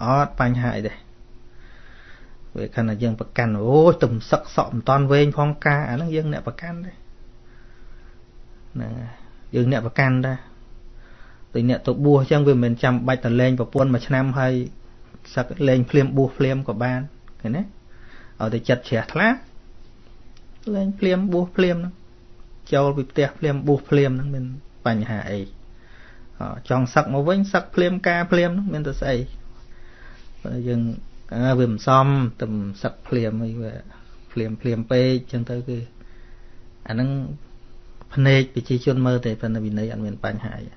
អត់បញ្ហាអីទេវាខណៈយើងប្រកាន់អូយទំសឹកសក់មិនតាន់វែងផងការអាហ្នឹងយើងអ្នកប្រកាន់ទេហ្នឹងយើងអ្នកប្រកាន់ដែរដូចអ្នកទៅបួសអញ្ចឹងវាមិនមែនចាំបាច់តែលែងប្រពន្ធមួយឆ្នាំហើយសឹកលែងភ្លាមបួសភ្លាមក៏បានឃើញទេឲ្យតែចិត្តជ្រះថ្លាលែងភ្លាមបួសភ្លាមហ្នឹងចូលពីផ្ទះភ្លាមបួសភ្លាមហ្នឹងមានបញ្ហាអីចង់សឹកមកវិញសឹកភ្លាមការភ្លាមហ្នឹងមានតែស្អីបើយើងវាមិនសមទៅសឹកភ្លាមអីវាភ្លាមភ្លាមពេកអញ្ចឹងទៅគឺអាហ្នឹងភ្នែកប្រជាជនមើលទេប៉ុន្តែវិន័យអត់មានបញ្ហាអីអ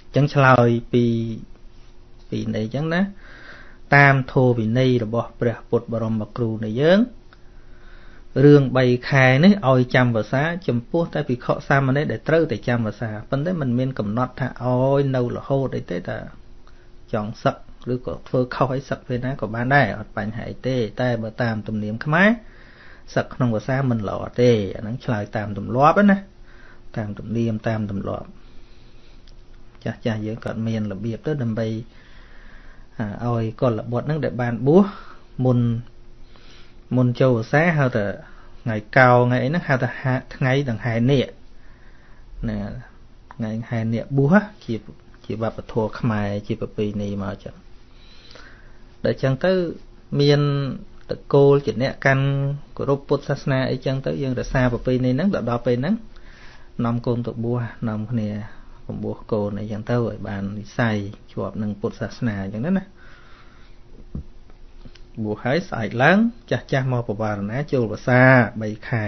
ញ្ចឹងឆ្លើយពីនៃអញ្ចឹងណាតាមធម៌វិន័យរបស់ព្រះពុទ្ធបរមគ្រូនៃយើងរឿង3ខែនេះឲ្យចាំវស្សាចំពោះតែភិក្ខុសាមណេរដែលត្រូវតែចាំវស្សាប៉ុន្តែมันមានកំណត់ថាឲ្យនៅរហូតអីទេតែចង់សឹកឬក៏ធ្វើខុសអីសឹកពេលណាក៏បានដែរអត់បញ្ហាអីទេតែបើតាមទំនៀមខ្មែរសឹកក្នុងវស្សាមិនល្អទេអាហ្នឹងឆ្លើយតាមទម្លាប់ណាតាមទំនៀមតាមទម្លាប់ចាស់ចាស់យើងក៏មានរបៀបទៅដើម្បីឲ្យកុលបុត្រហ្នឹងដែលបានបួសមុនចូលវស្សាហៅថាថ្ងៃកោថ្ងៃអីហ្នឹងហៅថាថ្ងៃដង្ហែនាគណាថ្ងៃដង្ហែនាគបួសជាវប្បធម៌ខ្មែរជាប្រពៃណីមកចឹងដល់ចឹងទៅមានតកូលជាអ្នកកាន់គោរពពុទ្ធសាសនាអីចឹងទៅយើងរក្សាប្រពៃណីហ្នឹងដល់ពេលហ្នឹងនាំកូនទៅបួសនាំគ្នាបំពោះកូនអីចឹងទៅឲ្យបាននិស័យជាប់នឹងពុទ្ធសាសនាអញ្ចឹងណាបួសហើយស្អែកឡើងចាស់ចាស់មកបវារណាចូលវស្សា3ខែ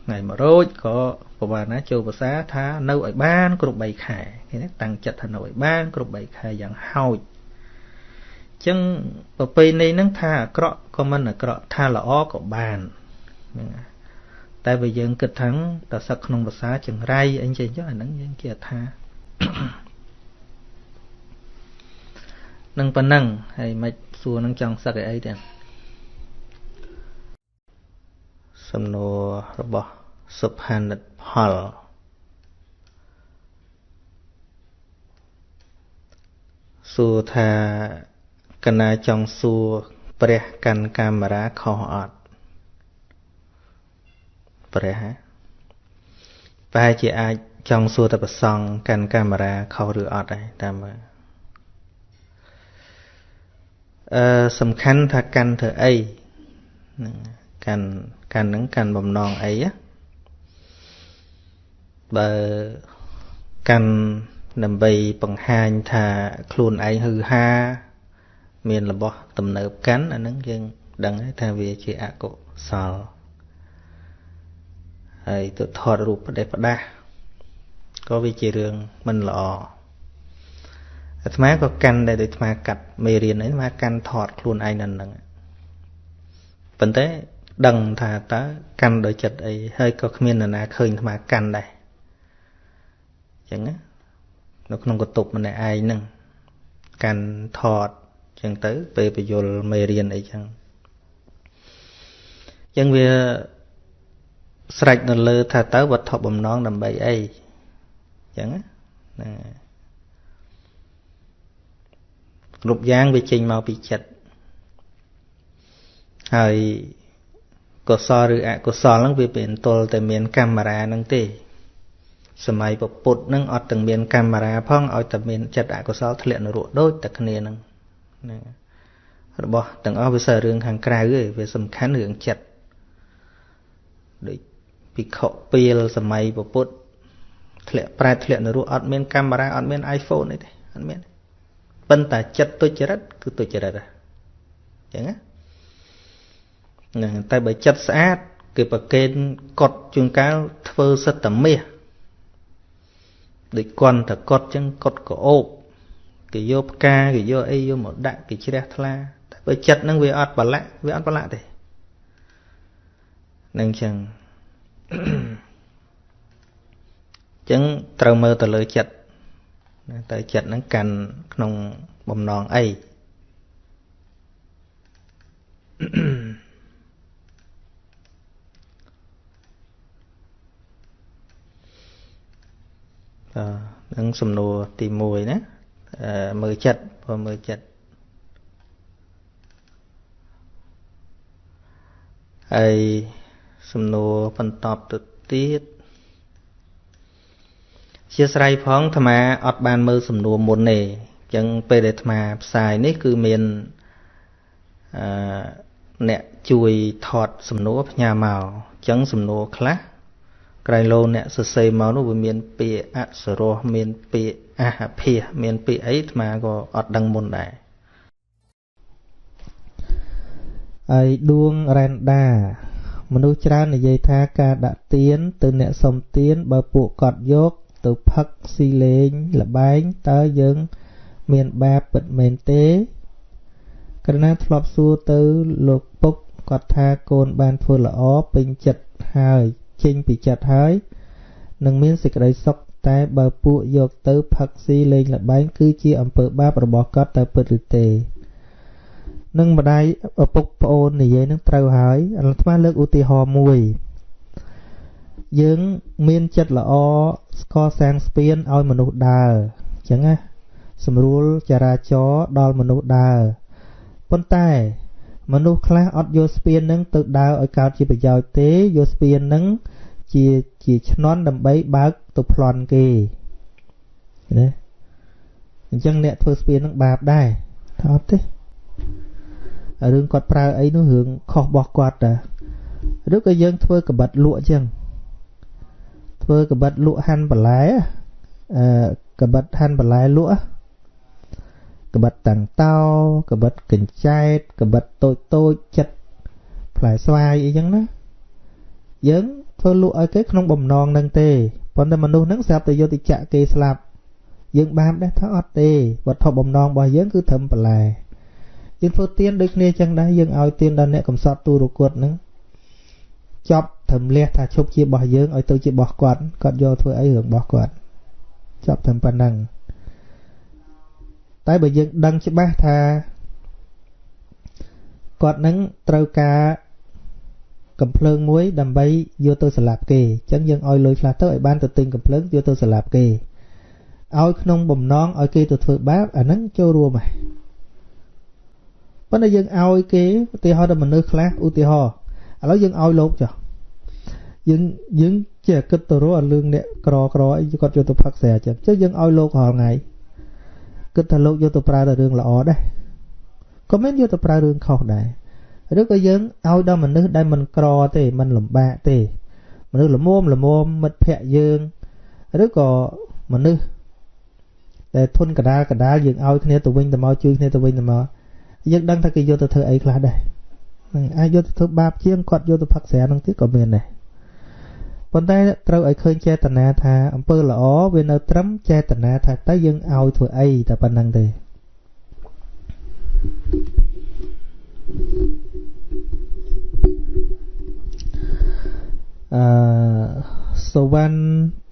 ថ្ងៃ100ក៏បវារណាចូលវស្សាថានៅឲ្យបានគ្រប់3ខែឃើញទេតាំងចិត្តថានៅឲ្យបានគ្រប់3ខែយ៉ាងហោចអញ្ចឹងប្រពៃណីហ្នឹងថាអាក្រក់ក៏មិនអាក្រក់ថាល្អក៏បានហ្នឹងតែបើយើងគិតថាតសឹកក្នុងភាសាចង្រៃអីចឹងចុះអាហ្នឹងយើងគេថានឹងប៉ុណ្ណឹងហើយមិនសួរនឹងចង់សឹកអីទេសំណួររបស់សុផានិតផលសួរថាកណាចង់សួរព្រះកាន់កាមេរ៉ាខុសអត់ព្រះហ៎ប្រហែលជាអាចចង់សួរតែប្រសង់កាន់កាមេរ៉ាខុសឬអត់ដែរតាមមើលសំខាន់ថាកាន់ធ្វើអីហ្នឹងកាន់ហ្នឹងកាន់បំណងអីណាបើកាន់ដើម្បីបង្ហាញថាខ្លួនឯងហឺហាមានរបស់ទំនើបកាន់អាហ្នឹងយើងដឹងហើយថាវាជាអកុសលហើយទៅថតរូបផ្ដេសផ្ដាស់ក៏វាជារឿងមិនល្អ អាត្មាក៏កាន់ដែរដូចអាត្មាកាត់មេរៀនអីអាត្មាកាន់ថតខ្លួនឯងនៅហ្នឹងប៉ុន្តែដឹងថាតើកាន់ដោយចិត្តអីហើយក៏គ្មាននរណាឃើញអាត្មាកាន់ដែរអញ្ចឹងណានៅក្នុងកន្ទប់ម្នាក់ឯងហ្នឹងកាន់ថតអញ្ចឹងទៅពេលបញ្យលមេរៀនអីចឹងអញ្ចឹងវាស្រេចនៅលើថាតើវត្ថុបំណងដើម្បីអីអញ្ចឹងណាហ្នឹងគ្រប់យ៉ាងវាចេញមកពីចិត្តហើយកុសលឬអកុសលហ្នឹងវាមិនទល់តែមានកាមេរ៉ាហ្នឹងទេសម័យពុទ្ធហ្នឹងអត់ទាំងមានកាមេរ៉ាផងឲ្យតែមានចិត្តអកុសលធ្លាក់នរកដូចតែគ្នាហ្នឹងណារបស់ទាំងអស់វាសើរឿងខាងក្រៅឯងវាសំខាន់រឿងចិត្តដូចភិក្ខុពីលសម័យពុទ្ធធ្លាក់ប្រែតធ្លាក់នរកអត់មានកាមេរ៉ាអត់មាន iPhone អីទេអត់មានប៉ុន្តែចិត្តទុច្ចរិតគឺទុច្ចរិតអញ្ចឹងណាហ្នឹងតែបើចិត្តស្អាតគេប្រកេនកត់ជួនកាលធ្វើសិតតែមាសដូចគន់តែកត់ចឹងកត់កោបគេយកផ្កាគេយកអីយកមកដាក់គេជ្រះថ្លាតែបើចិត្តហ្នឹងវាអត់ប្រឡាក់វាអត់ប្រឡាក់ទេនឹងចឹងចឹងត្រូវមើលទៅលើចិត្តតែចិត្តហ្នឹងកាន់ក្នុងបំណងអីនឹងសំណួរទី1ណាមើលចិត្តព្រោះមើលចិត្តហើយសំណួរបន្តទៅទៀតជាស្រ័យផងអាត្មាអត់បានមើលសំណួរមុនទេអញ្ចឹងពេលដែលអាត្មាផ្សាយនេះគឺមានអ្នកជួយថតសំណួរផ្ញើមកអញ្ចឹងសំណួរខ្លះក្រែងលោអ្នកសរសេរមកនោះវាមានពាក្យអក្សរមានពាក្យអហភាសមានពាក្យអីអាត្មាក៏អត់ដឹងមុនដែរហើយដួងរ៉ែនដាមនុស្សច្រើននិយាយថាការដាក់ទៀនទៅអ្នកសុំទៀនបើពួកគាត់យកទៅផឹកស៊ីលេងល្បែងតើយើងមានបាបពិតមែនទេក្រណាធ្លាប់សួរទៅលោកពុកគាត់ថាកូនបានធ្វើល្អពេញចិត្តហើយចេញពីចិត្តហើយនឹងមានសេចក្តីសុខតែបើពួកយកទៅផឹកស៊ីលេងល្បែងគឺជាអំពើបាបរបស់គាត់តើពិតឬទេនឹងម្ដាយឪពុកប្អូននិយាយនឹងត្រូវហើយអាត្មាលើកឧទាហរណ៍មួយយើងមានចិត្តល្អស្កសាងស្ពានឲ្យមនុស្សដើរអញ្ចឹងណាសម្រួលចរាចរណ៍ដល់មនុស្សដើរប៉ុន្តែមនុស្សខ្លះអត់យកស្ពាននឹងទៅដើរឲ្យកើតជាប្រយោជន៍ទេយកស្ពាននឹងជាឈ្នន់ដើម្បីបើកទៅប្លន់គេណាអញ្ចឹងអ្នកធ្វើស្ពាននឹងបាបដែរថាអត់ទេរឿងគាត់ប្រើអីនោះរឿងខុសរបស់គាត់តាឬក៏យើងធ្វើកបិតលក់អញ្ចឹងធ្វើកបិតលក់ហាន់បន្លែកបិតហាន់បន្លែលក់កបិតតាំងតោកបិតកញ្ចែតកបិតតូចតូចចិត្តផ្លែស្វាយអីចឹងណាយើងធ្វើលក់ឲ្យគេក្នុងបំណងនឹងទេប៉ុន្តែមនុស្សហ្នឹងស្រាប់តែយកទៅចាក់គេស្លាប់យើងបាបដែរថាអត់ទេវត្ថុបំណងរបស់យើងគឺត្រឹមបន្លែយើងធ្វើទៀនដូចគ្នាចឹងដែរយើងឲ្យទៀនដល់អ្នកកំសត់ទូរគតហ្នឹងចប់ត្រឹមលះថាឈប់ជារបស់យើងឲ្យទៅជារបស់គាត់គាត់យកធ្វើអីរឿងរបស់គាត់ចប់ត្រឹមប៉ុណ្ណឹងតែបើយើងដឹងច្បាស់ថាគាត់នឹងត្រូវការកំភ្លើងមួយដើម្បីយកទៅសម្លាប់គេអញ្ចឹងយើងឲ្យលុយខ្លះទៅឲ្យបានទៅទិញកំភ្លើងយកទៅសម្លាប់គេឲ្យក្នុងបំណងឲ្យគេទៅធ្វើបាបអាហ្នឹងចូលរួមហ៎ប៉ុន្តែយើងឲ្យគេឧទាហរណ៍ដល់មនុស្សខ្លះឧទាហរណ៍ឥឡូវយើងឲ្យលោកចុះយើងចេះគិតទៅរកអារឿងអ្នកក្រក្រអីគាត់យកទៅផឹកស្រាចឹងចុះយើងឲ្យលោករាល់ថ្ងៃគិតថាលោកយកទៅប្រើដល់រឿងល្អដែរក៏មិនយកទៅប្រើរឿងខុសដែរឬក៏យើងឲ្យដល់មនុស្សដែលមិនក្រទេមិនលំបាកទេមនុស្សល្មមល្មមមិត្តភ័ក្តិយើងឬក៏មនុស្សដែលធនកដាលកដាលយើងឲ្យគ្នាទៅវិញទៅមកជួយគ្នាទៅវិញទៅមកយើងដឹងថាគេយកទៅធ្វើអីខ្លះដែរហ្នឹងអាចយកទៅធ្វើបាបជាងគាត់យកទៅផឹកស្រាហ្នឹងទៀតក៏មានដែរ ប៉ុន្តែត្រូវឲ្យឃើញចេតនាថាអំពើល្អវានៅត្រឹមចេតនាថាតើយើងឲ្យធ្វើអីតែប៉ុណ្្នឹងទេអឺសវណ្ណ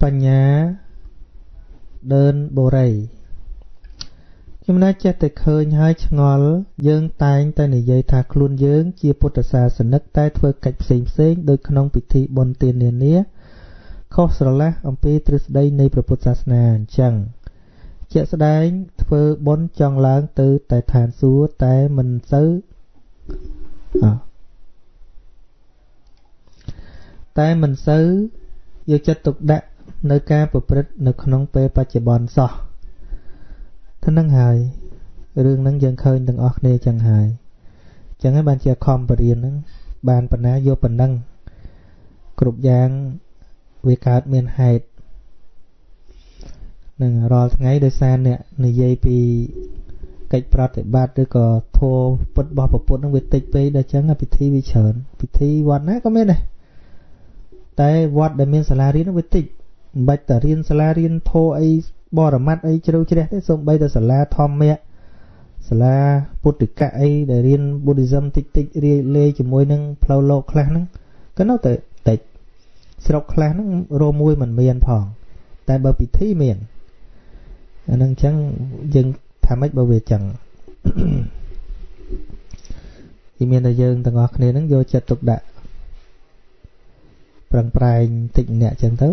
បញ្ញាដើនបូរីខ្ញុំណាចេះតែឃើញហើយឆ្ងល់យើងតែងតែនិយាយថាខ្លួនយើងជាពុទ្ធសាសនិកតែធ្វើកិច្ចផ្សេងផ្សេងដូចក្នុងពិធីបុណ្យទាននានាខុសស្រឡះអំពីទ្រឹស្ដីនៃព្រះពុទ្ធសាសនាអញ្ចឹងជាក់ស្ដែងធ្វើបុណ្យចង់ឡើងទៅតែឋានសួគ៌តែមិនសូវយកចិត្តទុកដាក់នៅការប្រព្រឹត្តនៅក្នុងពេលបច្ចុប្បន្នសោះថានឹងហើយរឿងហ្នឹងយើងឃើញទាំងអស់គ្នាចឹងហើយចឹងហើយបានជាខំបរៀនហ្នឹងបានបណ្ណាយកប៉ុណ្ណឹងគ្រប់យ៉ាងវាកើតមានហេតុនឹងរាល់ថ្ងៃដោយសារអ្នកនិយាយពីកិច្ចប្រតិបត្តិឬក៏ធម៌ពុទ្ធរបស់ពុទ្ធហ្នឹងវាតិចពេកដល់ចឹងពិធីវាច្រើនពិធីវត្តណាក៏មានដែរតែវត្តដែលមានសាលារៀនវាតិចមិនបាច់តែរៀនសាលារៀនធម៌អីបរមត្តអីជ្រៅជ្រះទេសូម្បីតែសាលាធម្មៈសាលាពុទ្ធិកៈអីដែលរៀន Buddhism តិចតិចរាយលេជាមួយនឹងផ្លូវលោកខ្លះហ្នឹងក៏នៅតែតិចស្រុកខ្លះហ្នឹងរមួយមិនមានផងតែបើពិធីមានអាហ្នឹងអញ្ចឹងយើងថាម៉េចបើវាអញ្ចឹងទីមានតែយើងទាំងអស់គ្នាហ្នឹងយកចិត្តទុកដាក់ប្រឹងប្រែងតិចម្នាក់អញ្ចឹងទៅ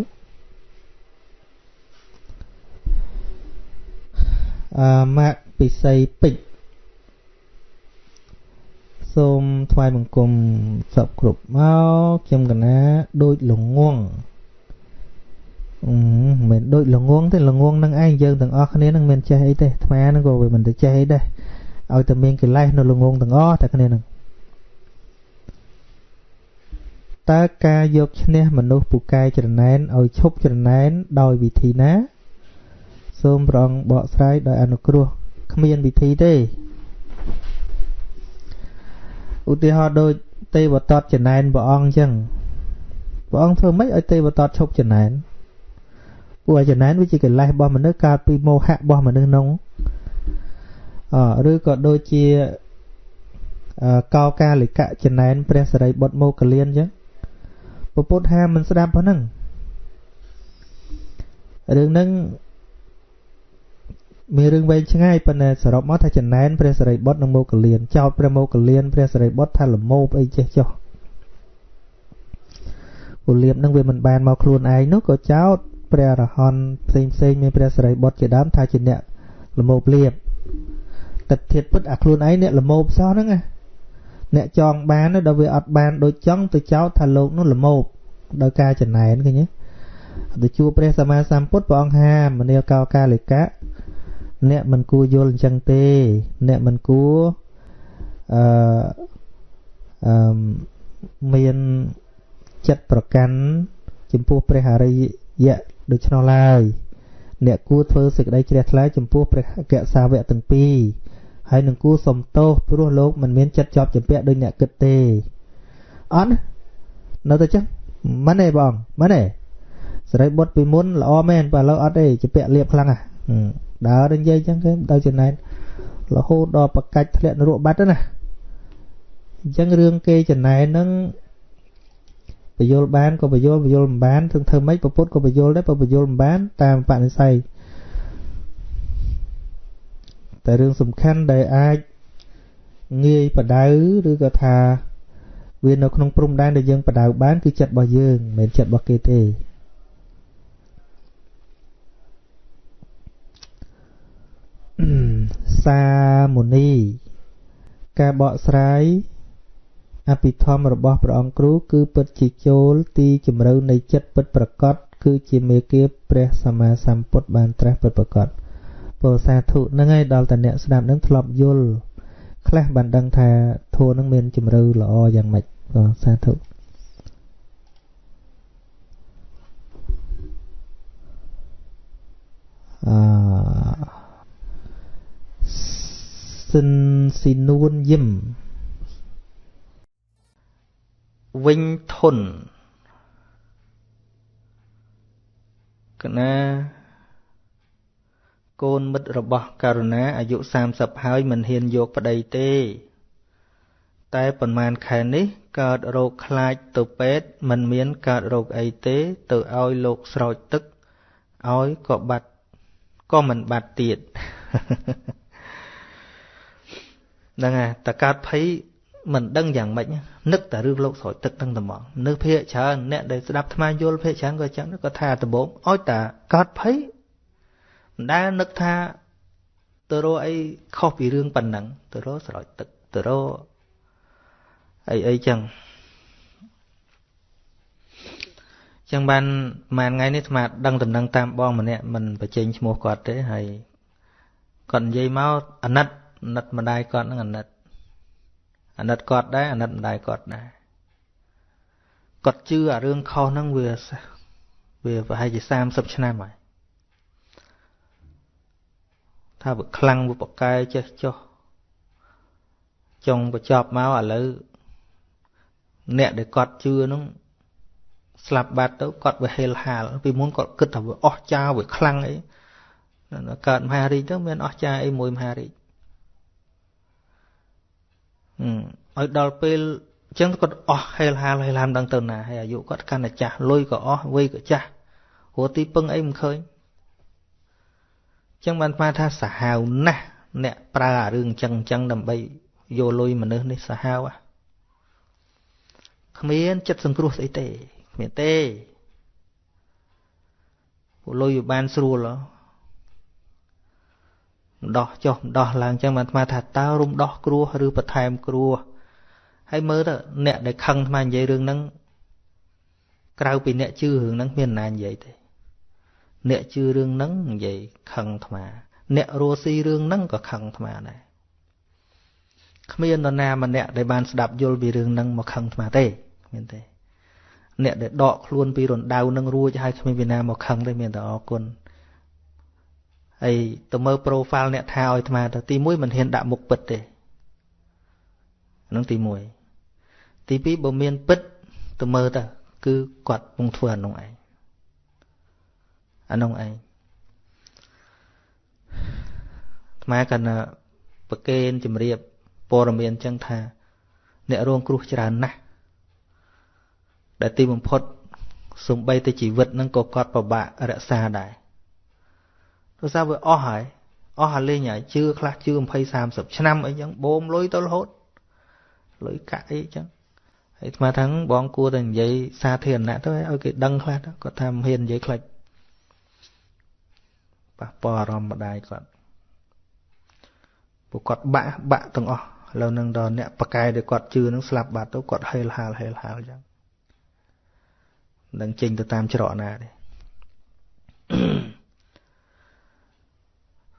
អឺម៉ាក់ពិសីពេជ្រសូមថ្វាយបង្គំសពគ្រប់មកខ្ញុំកណាដូចល្ងងមិនដូចល្ងងទេល្ងងនឹងឯងយើងទាំងអស់គ្នានឹងមិនចេះអីទេអាត្មានឹងក៏វាមិនទៅចេះអីដែរឲ្យតែមានកិលេសនៅល្ងងទាំងអស់តែគ្នានឹងតើការយកឈ្នះមនុស្សពូកែច្រណែនឲ្យឈប់ច្រណែនដោយវិធីណាសូមព្រះអង្គបកស្រាយដោយអនុគ្រោះគ្មានវិធីទេឧទាហរណ៍ដូចទេវទត្តចំណែនព្រះអង្គអញ្ចឹងព្រះអង្គធ្វើម៉េចឲ្យទេវទត្តឈប់ចំណែនពួកឲ្យចំណែនវាជាកិលេសរបស់មនុស្សកើតពីមោហៈរបស់មនុស្សនោះឬក៏ដូចជាកោកាលិកៈចំណែនព្រះសិរីបុត្រមោគលានអញ្ចឹងពុទ្ធហាមិនស្ដាប់ប៉ុណ្ណឹងរឿងហ្នឹងមានរឿងវែងឆ្ងាយប៉ុន្តែសរុបមកថាចំណែនព្រះសិរីបុត្រនិងមោគលានចោទព្រះមោគលានព្រះសិរីបុត្រថាល្មោភអីចេះចុះពលលៀបនឹងវាមិនបានមកខ្លួនឯងនោះក៏ចោទព្រះអរហន្តផ្សេងផ្សេងមានព្រះសិរីបុត្រជាដើមថាជាអ្នកល្មោភលៀបតែធាតុពិតអាខ្លួនឯងអ្នកល្មោភសោះហ្នឹងណាអ្នកចងបានដល់វាអត់បានដូចចង់ទៅចោទថាលោកនោះល្មោភដោយការចំណែនឃើញទេទៅជួបព្រះសម្មាសម្ពុទ្ធព្រះអង្គហាមនាលកោកាលិកៈអ្នកមិនគួរយល់អញ្ចឹងទេអ្នកមិនគួរអឺមានចិត្តប្រកាន់ចំពោះព្រះអរិយៈដូច្នោះឡើយអ្នកគួរធ្វើសេចក្តីជ្រះថ្លាចំពោះព្រះអគ្គសាវកទាំងពីរហើយនឹងគួរសុំទោសព្រោះលោកមិនមានចិត្តជាប់ជំពាក់ដោយអ្នកគិតទេអត់នៅតែចឹងមិនទេបងមិនទេសរីបុត្រពីមុនល្អមែនបើឥឡូវអត់ទេជំពាក់លៀបខ្លាំងណាស់ដើរនិយាយចឹងគេដល់ចំណែនរហូតដល់ប្រកាច់ធ្លាក់នរកបាត់ទៅណាអញ្ចឹងរឿងគេចំណែនហ្នឹងបញ្យលបានក៏បញ្យលបញ្យលមិនបានធ្វើម៉េចពុទ្ធក៏បញ្យលដែរបើបញ្យលមិនបានតាមបនិស្ស័យតែរឿងសំខាន់ដែលអាចងាយបដៅឬក៏ថាវានៅក្នុងព្រំដែនដែលយើងបដៅបានគឺចិត្តរបស់យើងមិនមែនចិត្តរបស់គេទេសាមុនីការបកស្រាយអភិធម្មរបស់ព្រះអង្គគ្រូគឺពិតជាចូលទីជម្រៅនៃចិត្តពិតប្រាកដគឺជាមេគាព្រះសម្មាសម្ពុទ្ធបានត្រាស់ពិតប្រាកដពោសាធុហ្នឹងហើយដល់តែអ្នកស្ដាប់ហ្នឹងធ្លាប់យល់ខ្លះបានដឹងថាធម៌ហ្នឹងមានជម្រៅល្អយ៉ាងម៉េចបាទសាធុអឺសិនស៊ីនួនយឹមវិញធុន កណាកូនមិត្តរបស់ករុណាអាយុ30ហើយមិនហ៊ានយកប្តីទេតែប៉ុន្មានខែនេះកើតរោគខ្លាចទៅពេទ្យមិនមានកើតរោគអីទេទៅឲ្យលោកស្រោចទឹកឲ្យក៏បាត់ក៏មិនបាត់ទៀតហ្នឹងហើយតើកើតភ័យមិនដឹងយ៉ាងម៉េចនឹកតែរឿងលោកស្រោចទឹកហ្នឹងតែហ្មងនឹកភាកច្រើនអ្នកដែលស្ដាប់អាត្មាយល់ភាកច្រើនក៏ចឹងក៏ថាដំបូងឲ្យតែកើតភ័យមិនដែលនឹកថាទៅរកអីខុសពីរឿងប៉ុណ្ណឹងទៅរកស្រោចទឹកទៅរកអីអីចឹងចឹងបានមួយថ្ងៃនេះអាត្មាដឹងតំណែងតាមបងម្នាក់មិនបញ្ចេញឈ្មោះគាត់ទេហើយគាត់និយាយមកអាណិតអាណិតម្ដាយគាត់នឹងអាណិតអាណិតគាត់ដែរអាណិតម្ដាយគាត់ដែរគាត់ជឿអារឿងខុសហ្នឹងវាប្រហែលជា30ឆ្នាំហើយថាវាខ្លាំងវាប្រកែចេះចុះចុងបញ្ចប់មកឥឡូវអ្នកដែលគាត់ជឿហ្នឹងស្លាប់បាត់ទៅគាត់វាហេលហាលពីមុនគាត់គិតថាវាអស់ចាវាខ្លាំងអីកើតមហារាជទៅមានអស់ចាអីមួយមហារាជឲ្យដល់ពេលអញ្ចឹងគាត់អស់ហេលហាលហេលហាលមិនដឹងទៅណាហើយអាយុគាត់កាន់តែចាស់លុយក៏អស់វ័យក៏ចាស់ព្រោះទីពឹងអីមិនឃើញអញ្ចឹងបានថាសាហាវណាស់អ្នកប្រើអារឿងអញ្ចឹងអញ្ចឹងដើម្បីយកលុយមនុស្សនេះសាហាវគ្មានចិត្តសង្គ្រោះស្អីទេគ្មានទេពួកលុយវាបានស្រួលម្ដោះចុះម្ដោះឡើងអញ្ចឹងបានអាត្មាថាតើរំដោះគ្រោះឬបន្ថែមគ្រោះហើយមើលទៅអ្នកដែលខឹងអាត្មានិយាយរឿងហ្នឹងក្រៅពីអ្នកជឿរឿងហ្នឹងគ្មានណានិយាយទេអ្នកជឿរឿងហ្នឹងនិយាយខឹងអាត្មាអ្នករស់ស៊ីរឿងហ្នឹងក៏ខឹងអាត្មាដែរគ្មាននរណាម្នាក់ដែលបានស្ដាប់យល់ពីរឿងហ្នឹងមកខឹងអាត្មាទេគ្មានទេអ្នកដែលដកខ្លួនពីរណ្ដៅនឹងរួចហើយគ្មានពីណាមកខឹងទេមានតែអរគុណហើយទៅមើល profile អ្នកថាឲ្យអាត្មាទៅទី1មិនហ៊ានដាក់មុខពិតទេហ្នឹងទី1ទី2បើមានពិតទៅមើលទៅគឺគាត់កំពុងធ្វើអានោះឯងអានោះឯងអាត្មាគាត់ប្រកេនជំរាបព័ត៌មានអញ្ចឹងថាអ្នករងគ្រោះច្រើនណាស់ដែលទីបំផុតសំបីតែជីវិតហ្នឹងក៏គាត់ពិបាករក្សាដែរដោយសារវាអស់ហើយអស់អាលេងហើយជឿខ្លះជឿ20 30ឆ្នាំអីចឹងបូមលុយទៅរហូតលុយកាក់អីចឹងហើយអាត្មាថាបងគួរតែនិយាយសាធារណៈទៅឲ្យគេដឹងខ្លះទៅគាត់ថាមិនហ៊ាននិយាយខ្លាចប៉ះពាល់អារម្មណ៍ម្ដាយគាត់ពួកគាត់បាក់ទាំងអស់ឥឡូវនឹងដល់អ្នកបកែដែលគាត់ជឿនឹងស្លាប់បាត់ទៅគាត់ហេលហាលហេលហាលចឹងនឹងចេញទៅតាមច្រកណាទេ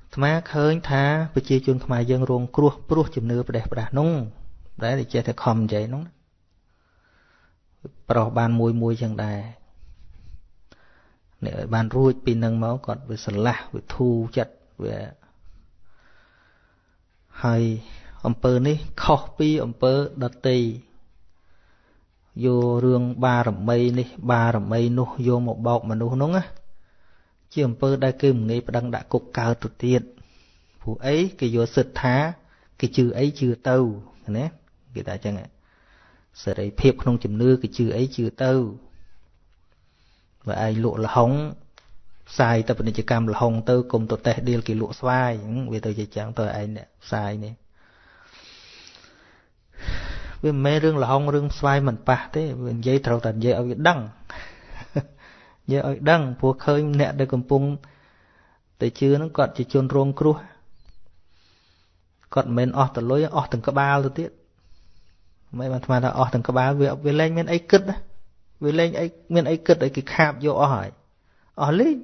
អាត្មាឃើញថាប្រជាជនខ្មែរយើងរងគ្រោះព្រោះជំនឿផ្ដេសផ្ដាស់នោះដែលចេះតែខំនិយាយនោះប្រុសបានមួយមួយចឹងដែរអ្នកបានរួចពីនឹងមកគាត់វាស្រឡះវាធូរចិត្តវាហើយអំពើនេះខុសពីអំពើដតីយករឿងបារមីនេះបារមីនោះយកមកបោកមនុស្សនោះណាជាអំពើដែលគេមិនងាយប្តឹងដាក់គុកកើតទៅទៀតព្រោះអីគេយកសិទ្ធថាគេជឿអីជឿទៅណាគេថាអញ្ចឹងសេរីភាពក្នុងជំនឿគេជឿអីជឿទៅបើឯងលក់លហុងផ្សាយទៅពាណិជ្ជកម្មលហុងទៅគុំទៅតេះដៀលគេលក់ស្វាយវាទៅជាចឹងទៅឯងអ្នកផ្សាយនេះវាមិនមែនរឿងលហុងរឿងស្វាយមិនប៉ះទេវានិយាយត្រូវតែនិយាយឲ្យវាដឹងនិយាយឲ្យដឹងព្រោះឃើញអ្នកដែលកំពុងតែជឿហ្នឹងគាត់ជាជនរងគ្រោះគាត់មិនមែនអស់តលុយអស់ទាំងក្បាលទៅទៀតមិនបានថ្មថាអស់ទាំងក្បាលវាលែងមានអីគិតណាវាលែងអីមានអីគិតអីគេខាបយកអស់ហើយអស់លេង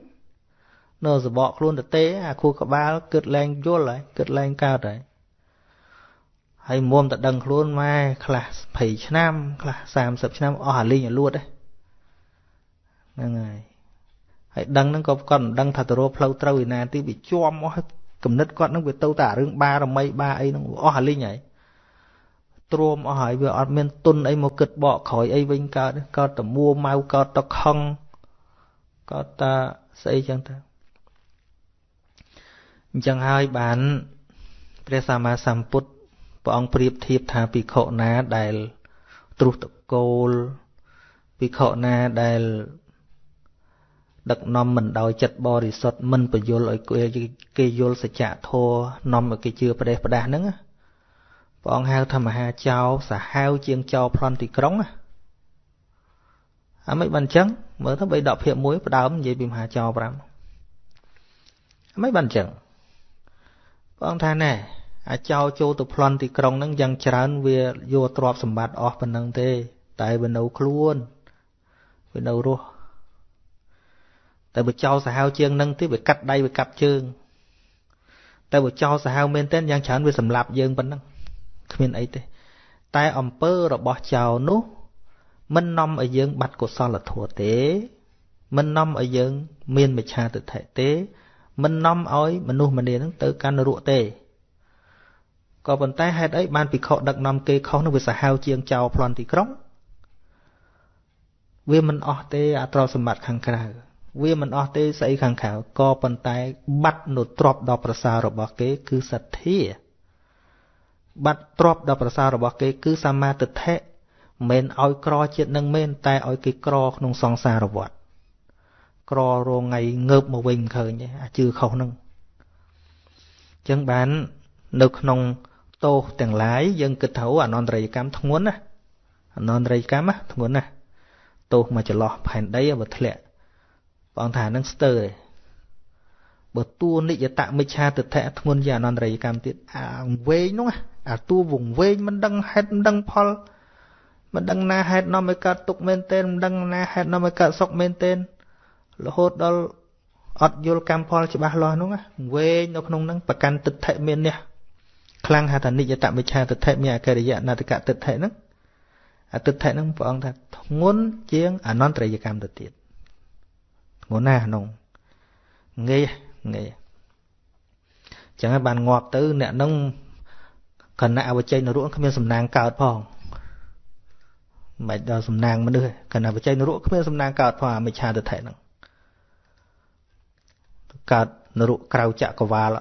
នៅសបកខ្លួនទៅទេអាខួរក្បាលគិតលែងយល់ហើយគិតលែងកើតហើយហើយមុំតែដឹងខ្លួនម៉ែខ្លះ20ឆ្នាំខ្លះ30ឆ្នាំអស់អាលីងអាលួតហ្នឹងហើយហើយដឹងហ្នឹងក៏គាត់មិនដឹងថាទៅរកផ្លូវត្រូវឯណាទីវាជាប់អស់គំនិតគាត់ហ្នឹងវាទៅតែរឿងបារមីបាអីហ្នឹងអស់អាលីងហើយទ្រាំអស់ហើយវាអត់មានទុនអីមកគិតបកក្រោយអីវិញកើតកើតតែមួម៉ៅកើតតែខឹងកើតតែ ស្អីចឹងទៅអញ្ចឹងហើយបានព្រះសម្មាសម្ពុទ្ធព្រះអង្គប្រៀបធៀបថាភិក្ខុណាដែលទ្រុះតកូលភិក្ខុណាដែលដឹកនាំមិនដោយចិត្តបរិសុទ្ធមិនពយល់ឲ្យគេយល់សច្ចធម៌នាំឲ្យគេជឿប្រេះផ្ដាស់ហ្នឹងព្រះអង្គហៅថាមហាចោរសាហាវជាងចោរប្លន់ទីក្រុងអាមិនបានអញ្ចឹងមើលទៅ3ដកភាគ1ផ្ដើមនិយាយពីមហាចោរ5អាមិនបានអញ្ចឹងព្រះអង្គថាណែអាចោរចូលទៅប្លន់ទីក្រុងហ្នឹងយ៉ាងច្រើនវាយកទ្រព្យសម្បត្តិអស់ប៉ុណ្ណឹងទេតែវានៅខ្លួនវានៅរស់តែបើចោលសាហាវជាងនឹងទៀតវាកាត់ដៃវាកាប់ជើងតែបើចោលសាហាវមែនទែនយ៉ាងច្រើនវាសម្លាប់យើងប៉ុណ្ណឹងគ្មានអីទេតែអំពើរបស់ចោលនោះមិននាំឲ្យយើងបាត់កុសលធម៌ទេមិននាំឲ្យយើងមានមិច្ឆាទិដ្ឋិទេមិននាំឲ្យមនុស្សម្នានឹងទៅកាន់នរកទេក៏ប៉ុន្តែហេតុអីបានភិក្ខុដឹកនាំគេខុសនោះវាសាហាវជាងចោលប្លន់ទីក្រុងវាមិនអស់ទេអាទ្រព្យសម្បត្តិខាងក្រៅវាមិនអស់ទេស្អីខាងក្រៅក៏ប៉ុន្តែបាត់នូវទ្រព្យដ៏ប្រសើររបស់គេគឺសទ្ធាបាត់ទ្រព្យដ៏ប្រសើររបស់គេគឺសមាទិដ្ឋិមិនឲ្យក្រជាតិនឹងមែនតែឲ្យគេក្រក្នុងសង្សារវដ្តក្ររងថ្ងៃងើបមកវិញឃើញទេអាជឿខុសហ្នឹងអញ្ចឹងបាននៅក្នុងទោសទាំងឡាយយើងគិតថាអនន្តរិយកម្មធ្ងន់ណាអនន្តរិយកម្មធ្ងន់ណាទោសមកចន្លោះផែនដីបើធ្លាក់ព្រះអង្គថានឹងស្ទើរទេបើតួនិយតមិច្ឆាទិដ្ឋិធ្ងន់ជាងអនន្តរិយកម្មទៀតអាវែងនោះអាតួវង្វេងមិនដឹងហេតុមិនដឹងផលមិនដឹងណាហេតុនាំឲ្យកើតទុក្ខមែនទែនមិនដឹងណាហេតុនាំឲ្យកើតសុខមែនទែនរហូតដល់អត់យល់កម្មផលច្បាស់លាស់នោះវែងនៅក្នុងហ្នឹងប្រកាន់ទិដ្ឋិមាននេះខ្លាំងហៅថានិយតមិច្ឆាទិដ្ឋិមានអកិរិយអនត្តកទិដ្ឋិហ្នឹងអទិដ្ឋិហ្នឹងព្រះអង្គថាធ្ងន់ជាងអនន្តរិយកម្មទៅទៀតធ្ងន់ណាស់ក្នុងងាយងាយអញ្ចឹងហើយបានងាប់ទៅអ្នកហ្នឹងគណៈអវជ័យនរកគ្មានសំណាងកើតផងមិនដល់សំណាងមនុស្សគណៈអវជ័យនរកគ្មានសំណាងកើតផងអាមិច្ឆាទិដ្ឋិហ្នឹងកើតនរកក្រៅចក្រវាល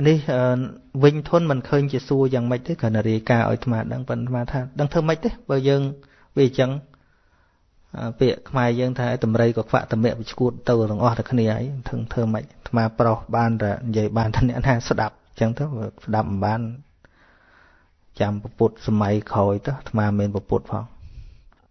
នេះវិញធនមិនឃើញជាសួរយ៉ាងម៉េចទេគ្រាន់តែរាយការណ៍ឲ្យអាត្មាដឹងប៉ុន្តែអាត្មាថាដឹងធ្វើម៉េចទេបើយើងវាអញ្ចឹងពាក្យខ្មែរយើងថាតម្រៃក៏ខ្វាក់តម្រាក់វាឈួតទៅទាំងអស់តែគ្នាហើយធ្វើម៉េចអាត្មាប្រុសបានតែនិយាយបានតែអ្នកណាស្ដាប់អញ្ចឹងទៅស្ដាប់មិនបានចាំពពុទ្ធសម័យក្រោយទៅអាត្មាមិនពពុទ្ធផង